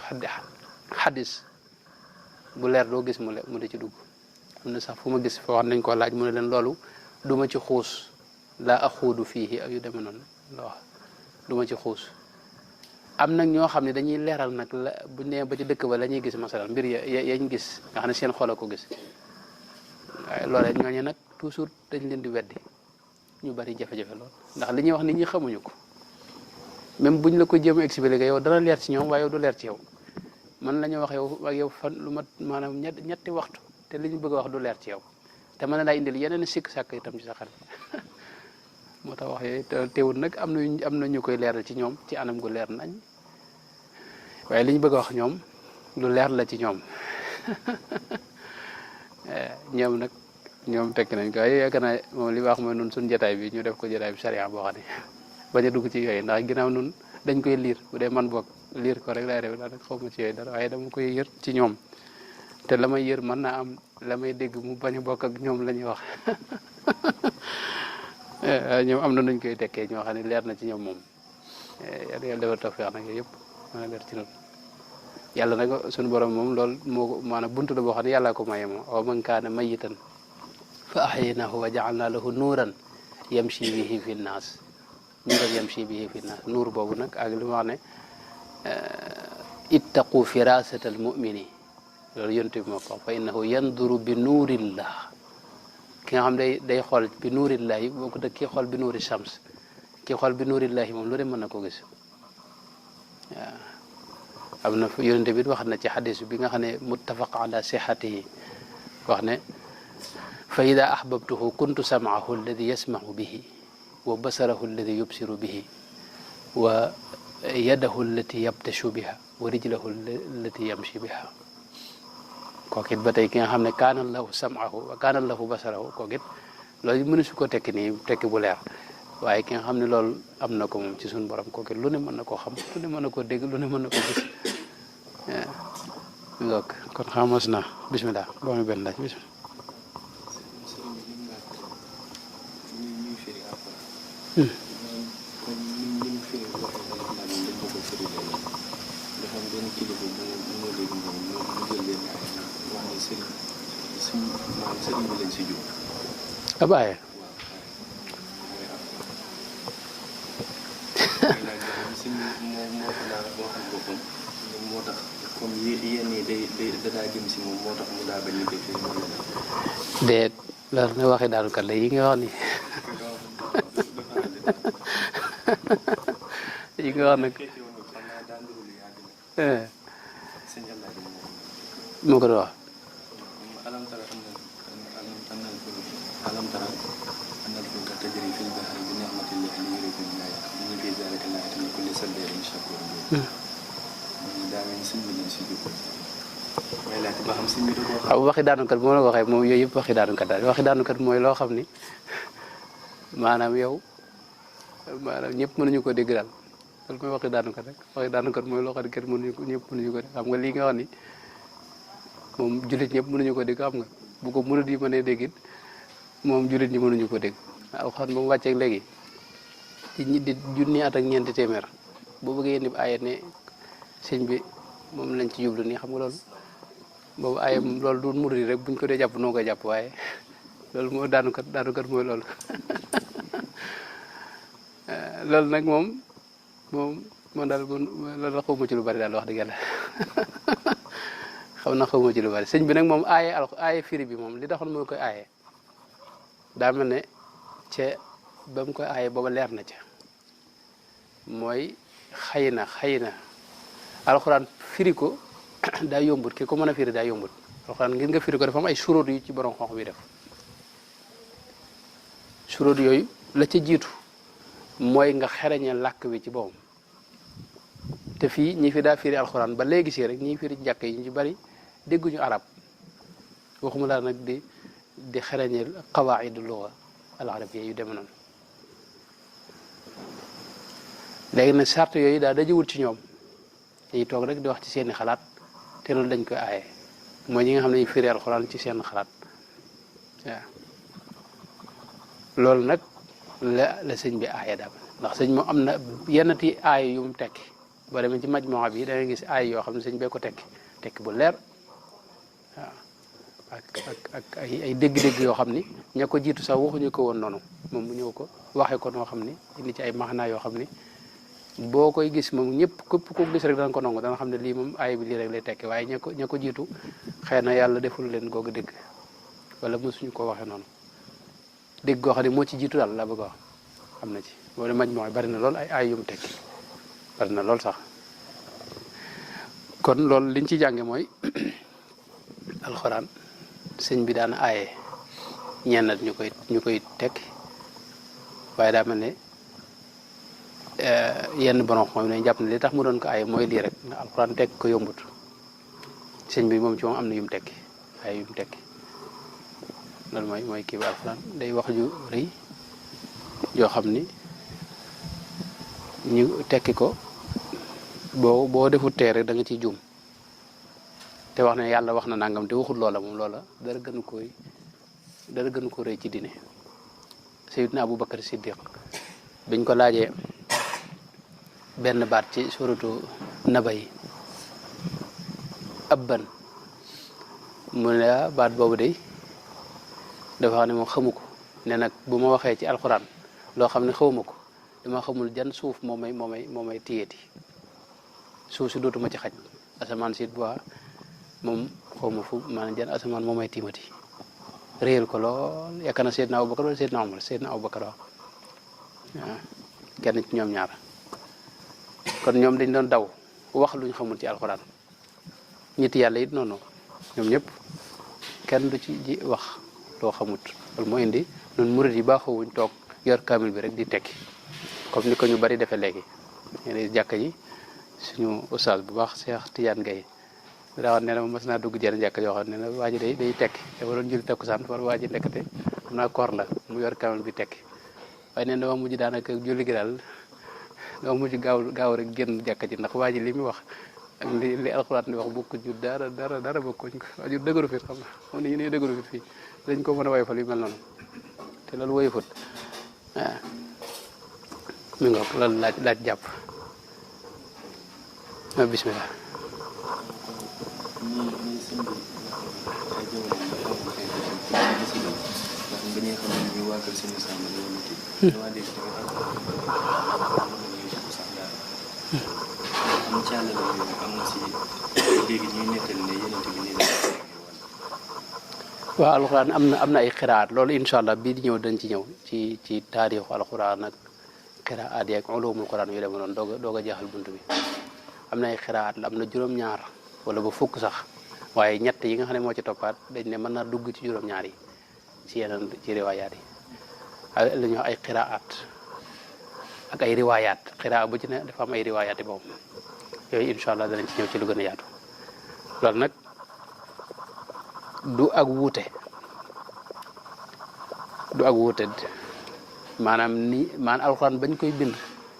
xadis bu leer doo gis mu di ci dugg am na sax fu ma gis fa wax nañ ko laaj mu ne leen loolu du ma ci xuus laa axuudu fii yu deme noonu la wax du ma ci xuus am nag ñoo xam ne dañuy leeral nag la bu nee ba ci dëkk ba la ñuy gis masalan mbir yañ gis nga xam ne seen xol a ko gis waaye loolee ñooñu nag toujours dañ leen di weddi ñu bari jafe-jafe lool ndax li ñuy wax nit ñi xamuñu ko même buñ la ko jéem a expliquer yow dana leer ci ñoom waaye yow du leer ci yow man la ñu wax yow ak yow fan lu mat maanaam ñetti waxtu te li ñu bëgg a wax du leer ci yow te mën na laa indil yeneen sikk sàkk itam ci sa xel moo tax wax yooyu teewul nag am na ñu koy leeral ci ñoom ci anam gu leer nañ waaye li ñu bëgg a wax ñoom lu leer la ci ñoom ñoom nag ñoom tekk nañ ko waaye yaakaar naa moom li wax mooy nun suñ jotaay bi ñu def ko jotaay bi sariya boo xam ne bañ a dugg ci yooyu ndax ginnaaw nun dañ koy liir bu dee man boog liir ko rek laay def daal xaw ma ci yooyu dara waaye dama koy yër ci ñoom te la may yër mën naa am la may dégg mu bañ a bokk ak ñoom la ñuy wax ñoom am na nuñ koy tekkee ñoo xam ne leer na ci ñoom moom yàlla defal tawfeex nag yooyu yëpp mën a leer ci noonu yàlla nag suñu borom moom loolu moo ko maanaam buntu la boo xam ne yàllaa ko maye moom aw man kaana mayitan fa ahyaynahu wa ja'alna lahu nuuran yamshi bihi fi nnaas nuur boobu nag ak li ma wax ne ittaqu firasata al mumini loolu yonent bi moo ko fa innahu yanduru bi nuurillah ki nga xam day xool bi nuurillahi boo ko dëkk kii xool bi nuuri shams kii xool bi nuurillahi moom lu ne mën na ko gis waaw am na yonent bi wax na ci xadis bi nga xam ne muttafaq ala sihatihi wax ne fa ida ahbabtuhu kuntu sam'ahu alladi yasma'u bihi wa basarahu alladi yubsiru bihi wa yadahu allati yabtashu biha wa rijlahu allati yamshi biha kookit ba tey ki nga xam ne kaana lahu sam'ahu wa kaana lahu basarahu kookit loolu mënu su ko tekki nii tekki bu leer waaye ki nga xam ne loolu am na ko moom ci suñu borom kookit lu ne mën na koo xam lu ne mën na koo dégg lu ne mën na koo gis waaw kon xamos na bismillah boo mu benn laaj bismillah abaaye déet loolu nga waxee daal kat la yi nga wax ni yi nga wax nag moo ko doon wax waxi daanukat moo la ko waxee moom yooyu yëpp waxi daanukat daal waxi daanukat mooy loo xam ni maanaam yow maanaam ñëpp mënuñu ko dégg daal loolu mooy waxi daanukat rek waxi daanukat mooy loo xam ne kenn mënuñu ko ñëpp mënuñu ko dégg xam nga lii nga wax ni moom jullit ñëpp mënuñu ko dégg xam nga bu ko murid yi mënee dégg it moom jullit ñi mënuñu ko dégg alxuraan ba mu wàcceeg léegi di junni at ak ñeenti téeméer boo bëggee indi aaya ne sëñ bi moom lañ ci jublu nii xam nga loolu boobu aaya loolu du murid yi rek buñ ko dee jàpp noo koy jàpp waaye loolu moo daanukat mooy loolu loolu nag moom daal loolu la xawma ci lu bari daal wax dëgg yàlla xaw na xawma ci lu bari sëñ bi nag moom aaye firi bi moom li taxoon moo koy aaye daa mel ne ca ba mu koy aaye booba leer na ca mooy xëy na alxuraan firi ko daa yombut ki ko mën a firi daa yombut alxuraan ngir nga firi ko dafa am ay suróot yu ci borom xonq bi def suróot yooyu la ca jiitu mooy nga xereñe làkk bi ci boppam te fii ñi fi daa firi alxuraan ba léegi si rek ñi firi jàkk yi ñu ci bari dégguñu arab waxuma laa nag di xereñe qawaidu luga al arabiyya yu deme noonu léegi nag sart yooyu daa dajewul ci ñoom dañuy toog rek di wax ci seeni xalaat te loolu dañ koy aaye mooy ñi nga xam ne ñu firi alxuraan ci seen xalaat waaw loolu nag la sëñ bi aaye daal ndax sëñ moom am na yennati aaye yu mu tekki boo demee ci majmuwa bi da ngay gis aaye yoo xam ne sëñ bee ko tekki bu leer waaw ak ay dégg-dégg yoo xam ni ña ko jiitu sax waxuñu ko woon noonu moom mu ñëw ko waxee ko noo xam ni indi ci ay maxnaa yoo xam ni boo koy gis moom ñëpp képp ko gis rek dana ko nangu dana xam ne lii moom aay bi lii rek lay tekki waaye ña ko jiitu xëy na yàlla deful leen googu dégg wala mosuñu ko waxee noonu dégg goo xam ne moo ci jiitu daal la bëgg a wax am na ci boo ne maj mooy bari na lool ay yu mu tekki bari na lool sax kon loolu liñ ci jànge mooy alxuraan sëñ bi daan aaye ñenn ñu koy tekki waaye daa mel ne yenn borom xam ne jàpp ne li tax mu doon ko aaye mooy lii rek ndax alxuraan tekk ko yombut sëñ bi moom ci moom am na yu mu tekki ay yu mu tekki loolu mooy kii bi alxuraan day wax ju rëy yoo xam ni ñu tekki ko boo defut tee rek da nga ciy juum te wax ne yàlla wax na nangam te waxul loola moom loola dara gënu ko rëy ci dine Seydina Abu Bakar Siddiq biñ ko laajee benn baat ci suratu naba yi abban mu ne baat boobu de dafa xam ne moom xamu ko ne nag bu ma waxee ci alxuraan loo xam ne xawma ko dama xamul jan suuf moo may téyeeti suuf si dootuma ci xaj asamaan si bu moom xawma fu maanaam jan asamaan moo may tiimati réel ko lool yaakaar na Seydina Abubakar wala Seydina Umar Seydina Abubakar waaw kenn ci ñoom ñaar kon ñoom dañ doon daw wax luñ xamul ci alxuraan ñitti yàlla it noonu ñoom ñëpp kenn du ci ji wax loo xamut loolu moo indi ñun murid yi baaxoowuñ toog yor kaamil bi rek di tekki comme ni ko ñu bari defee léegi ñene jàkka ji suñu ustaas bu baax Cheikh Tidiane Gaye daa wax ne ma mas naa dugg jenn jàkka yoo xam ne ne waa ji day tekki dafa doon julli takkusaan war waa ji nekkate xam naa koor la mu yor kaamil bi tekki waaye neen dama mujj daanaka julli gi daal dama mujj gaaw rek génn jàkka ji ndax waa ji li muy wax ak li alxuraan di wax bokkuñ ñu dara bokkuñ ko waa ji dëgëru fit xam ne ñu ne dëgëru fit fii dañ ko mën a woyofal yu mel noonu te loolu woyofut waaw mi ngoog loolu laaj jàpp bismillah waaw alxuraan am na ay xiraat loolu incha allah bii di ñëw dañ ci ñëw ci taarixu alxuraan ak xiraat yi ak ulumul quran yu demee noonu doog a jeexal bunt bi am na ay xiraat la am na juróom-ñaar wala ba fukk sax waaye ñett yi nga xam ne moo ci toppaat dañ ne mën naa dugg ci juróom-ñaar yi ci yeneen ci riwaayaat yi la ñuy wax ay xiraat ak ay riwaayaat xiraa bu ci ne dafa am ay riwaayaat yi boobu yooyu incha allah danañ ci ñëw ci lu gën a yaatu loolu nag du ak wuute maanaam alxuraan bañ koy bind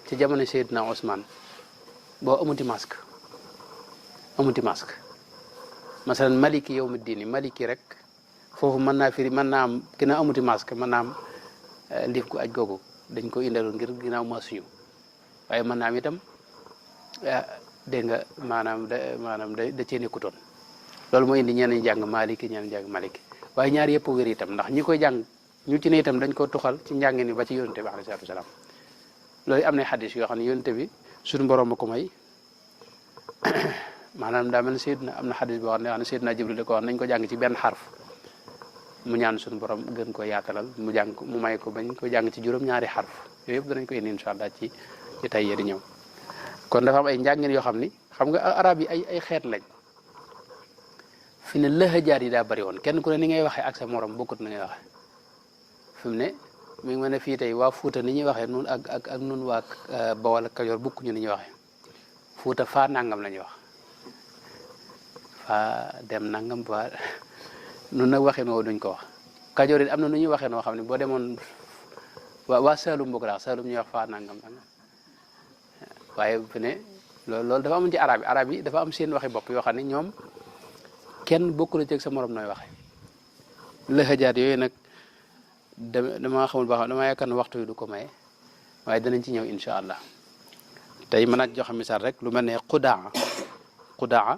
ci jamono Seydina Ousmane boo amuti masque masalan maliki yawmi diini maliki rek foofu mën naa firi mën naa am ginnaaw amuti masque mën naa am liif gu aj googu dañ ko indaloon ngir ginnaaw masuñu waaye mën naa am itam dégg nga maanaam da cee nekkutoon loolu moo indi ñenn ñi jàng maliki ñenn ñi jàng maliki waaye ñaar yëpp wér itam ndax ñi koy jàng ñu ci ne itam dañ ko tuxal ci njàngin ni ba ci yonente bi alayhi salaatu wasalaam loolu am na xadis yoo xam ne yonente bi suñu borom a ko may maanaam daa mel ne Seydina am na xadis boo xam ne Seydina Jibril da ko wax nañ ko jàng ci benn xarf mu ñaan suñu borom gën ko yaatalal mu jàng mu may ko bañ ko jàng ci juróom-ñaari xarf yooyu yëpp danañ ko indi incha allah ci tay yee di ñëw kon dafa am ay njàngin yoo xam ni xam nga arab yi ay xeet lañ fi ne lëhëjaat yi daa bari woon kenn ku ne ni ngay waxee ak sa morom bokkut na ngay waxee fi mu ne mi ngi mel ne fii tey waa Fuuta ni ñuy waxee nun ak nun waa Bawol ak Kajoor bokkuñu ni ñuy waxee Fuuta faa nangam la ñuy wax faa dem nangam faa nun nag waxee noo duñ ko wax Kajoor it am na nu ñuy waxee noo xam ne boo demoon waa Saalum bokk laa Saalum ñuy wax faa nangam waaye fi ne loolu dafa am ci arab yi dafa am seen waxi bopp yoo xam ne ñoom kenn bokkul ci ak sa morom nooy waxe lëxëjaat yooyu nag dama xamul ba xam dama yaakaar ne waxtu wi du ko maye waaye danañ ci ñëw incha allah tey mën naa joxe misaal rek lu mel ne xudaa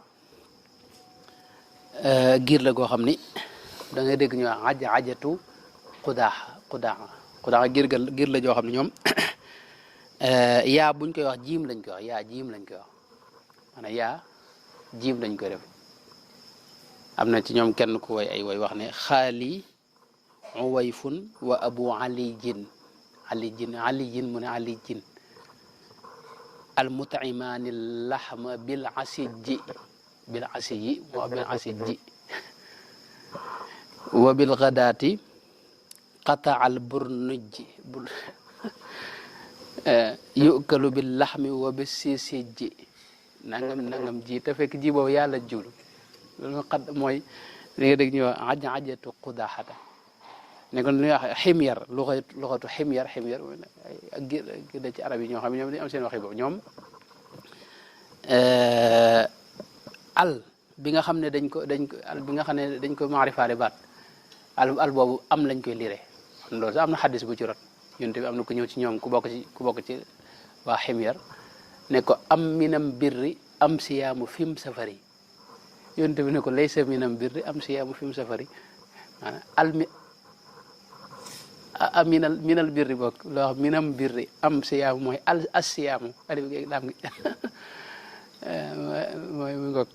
giir la goo xam ni da ngay dégg ñu wax ajatu xudaa giir la joo xam ne ñoom yaa buñ koy wax jiim lañ koy wax yaa jiim lañ koy wax maanaam yaa jiim lañ koy def am na ci ñoom kenn ku way ay way wax ne xaali uwayfun wa abu alijin mu ne alijin almutaimaani laxma bil asiji wa bil gadaati qataa al burnuji yukalu bil laxmi wa bis sisiji nangam ji te fekk ji boobu yàlla jublu loolu mooy li nga dégg ñu wax ajatu qudaxata ne kon lu ñuy wax ximyar luxatu ximyar ak gir da ci arab yi ñoo xam ne ñoom dañu am seen waxi boobu ñoom al bi nga xam ne dañ ko maarifaale baat al boobu am lañ koy lire loolu sax am na xaddis bu ci rot yonte bi am na ku ñëw ci ñoom ku bokk ci waa ximyar ne ko am minam birri am siyaamu fim safari yonte bi ne ko laysa minam birri am siyaamu fim safari maanaam minal birri bokk loo xam minam birri am siyaamu mooy as siyaamu alif gi daam gi mooy mu ngoog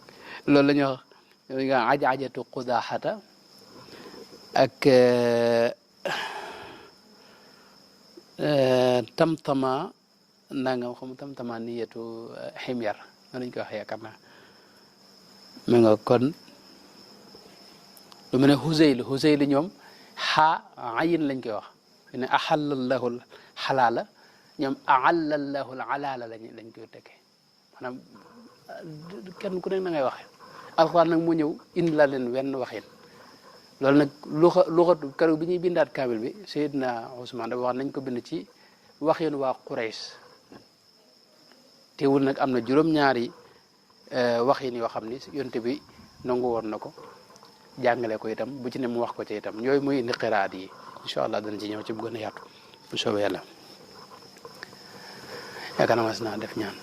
loolu la ñuy wax nga ajatu qudaxata ak tamtama nangam xam tamtama niyatu ximyar noonu lañ koy wax yaakaar naa mi nga kon lu mel ne Huzayl ñoom ayin lañ koy wax ne axalallahu xalaala ñoom ahallallahu alaala lañ koy tekkee maanaam kenn ku nekk na ngay waxe alxuraan nag mu ñëw indi la leen wenn waxin loolu nag luxatu keroog bi ñuy bindaat kaamil bi Seydina Ousmane dafa wax nañ ko bind ci waxin waa Quraysh teewul nag am na juróom-ñaari waxin yoo xam ni yonte bi nangu woon na ko jàngale ko itam bu ci ne mu wax ko ci itam yooyu muy indi xiraat yi incha allah dana ci ñëw ci bu gën a yaatu bu soobee yàlla yaakaar naa mas naa def ñaan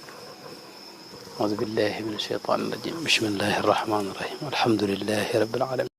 auzu billahi min ashaytan irajim bismillahi arrahmani irrahim alhamdulillahi rabbil alamin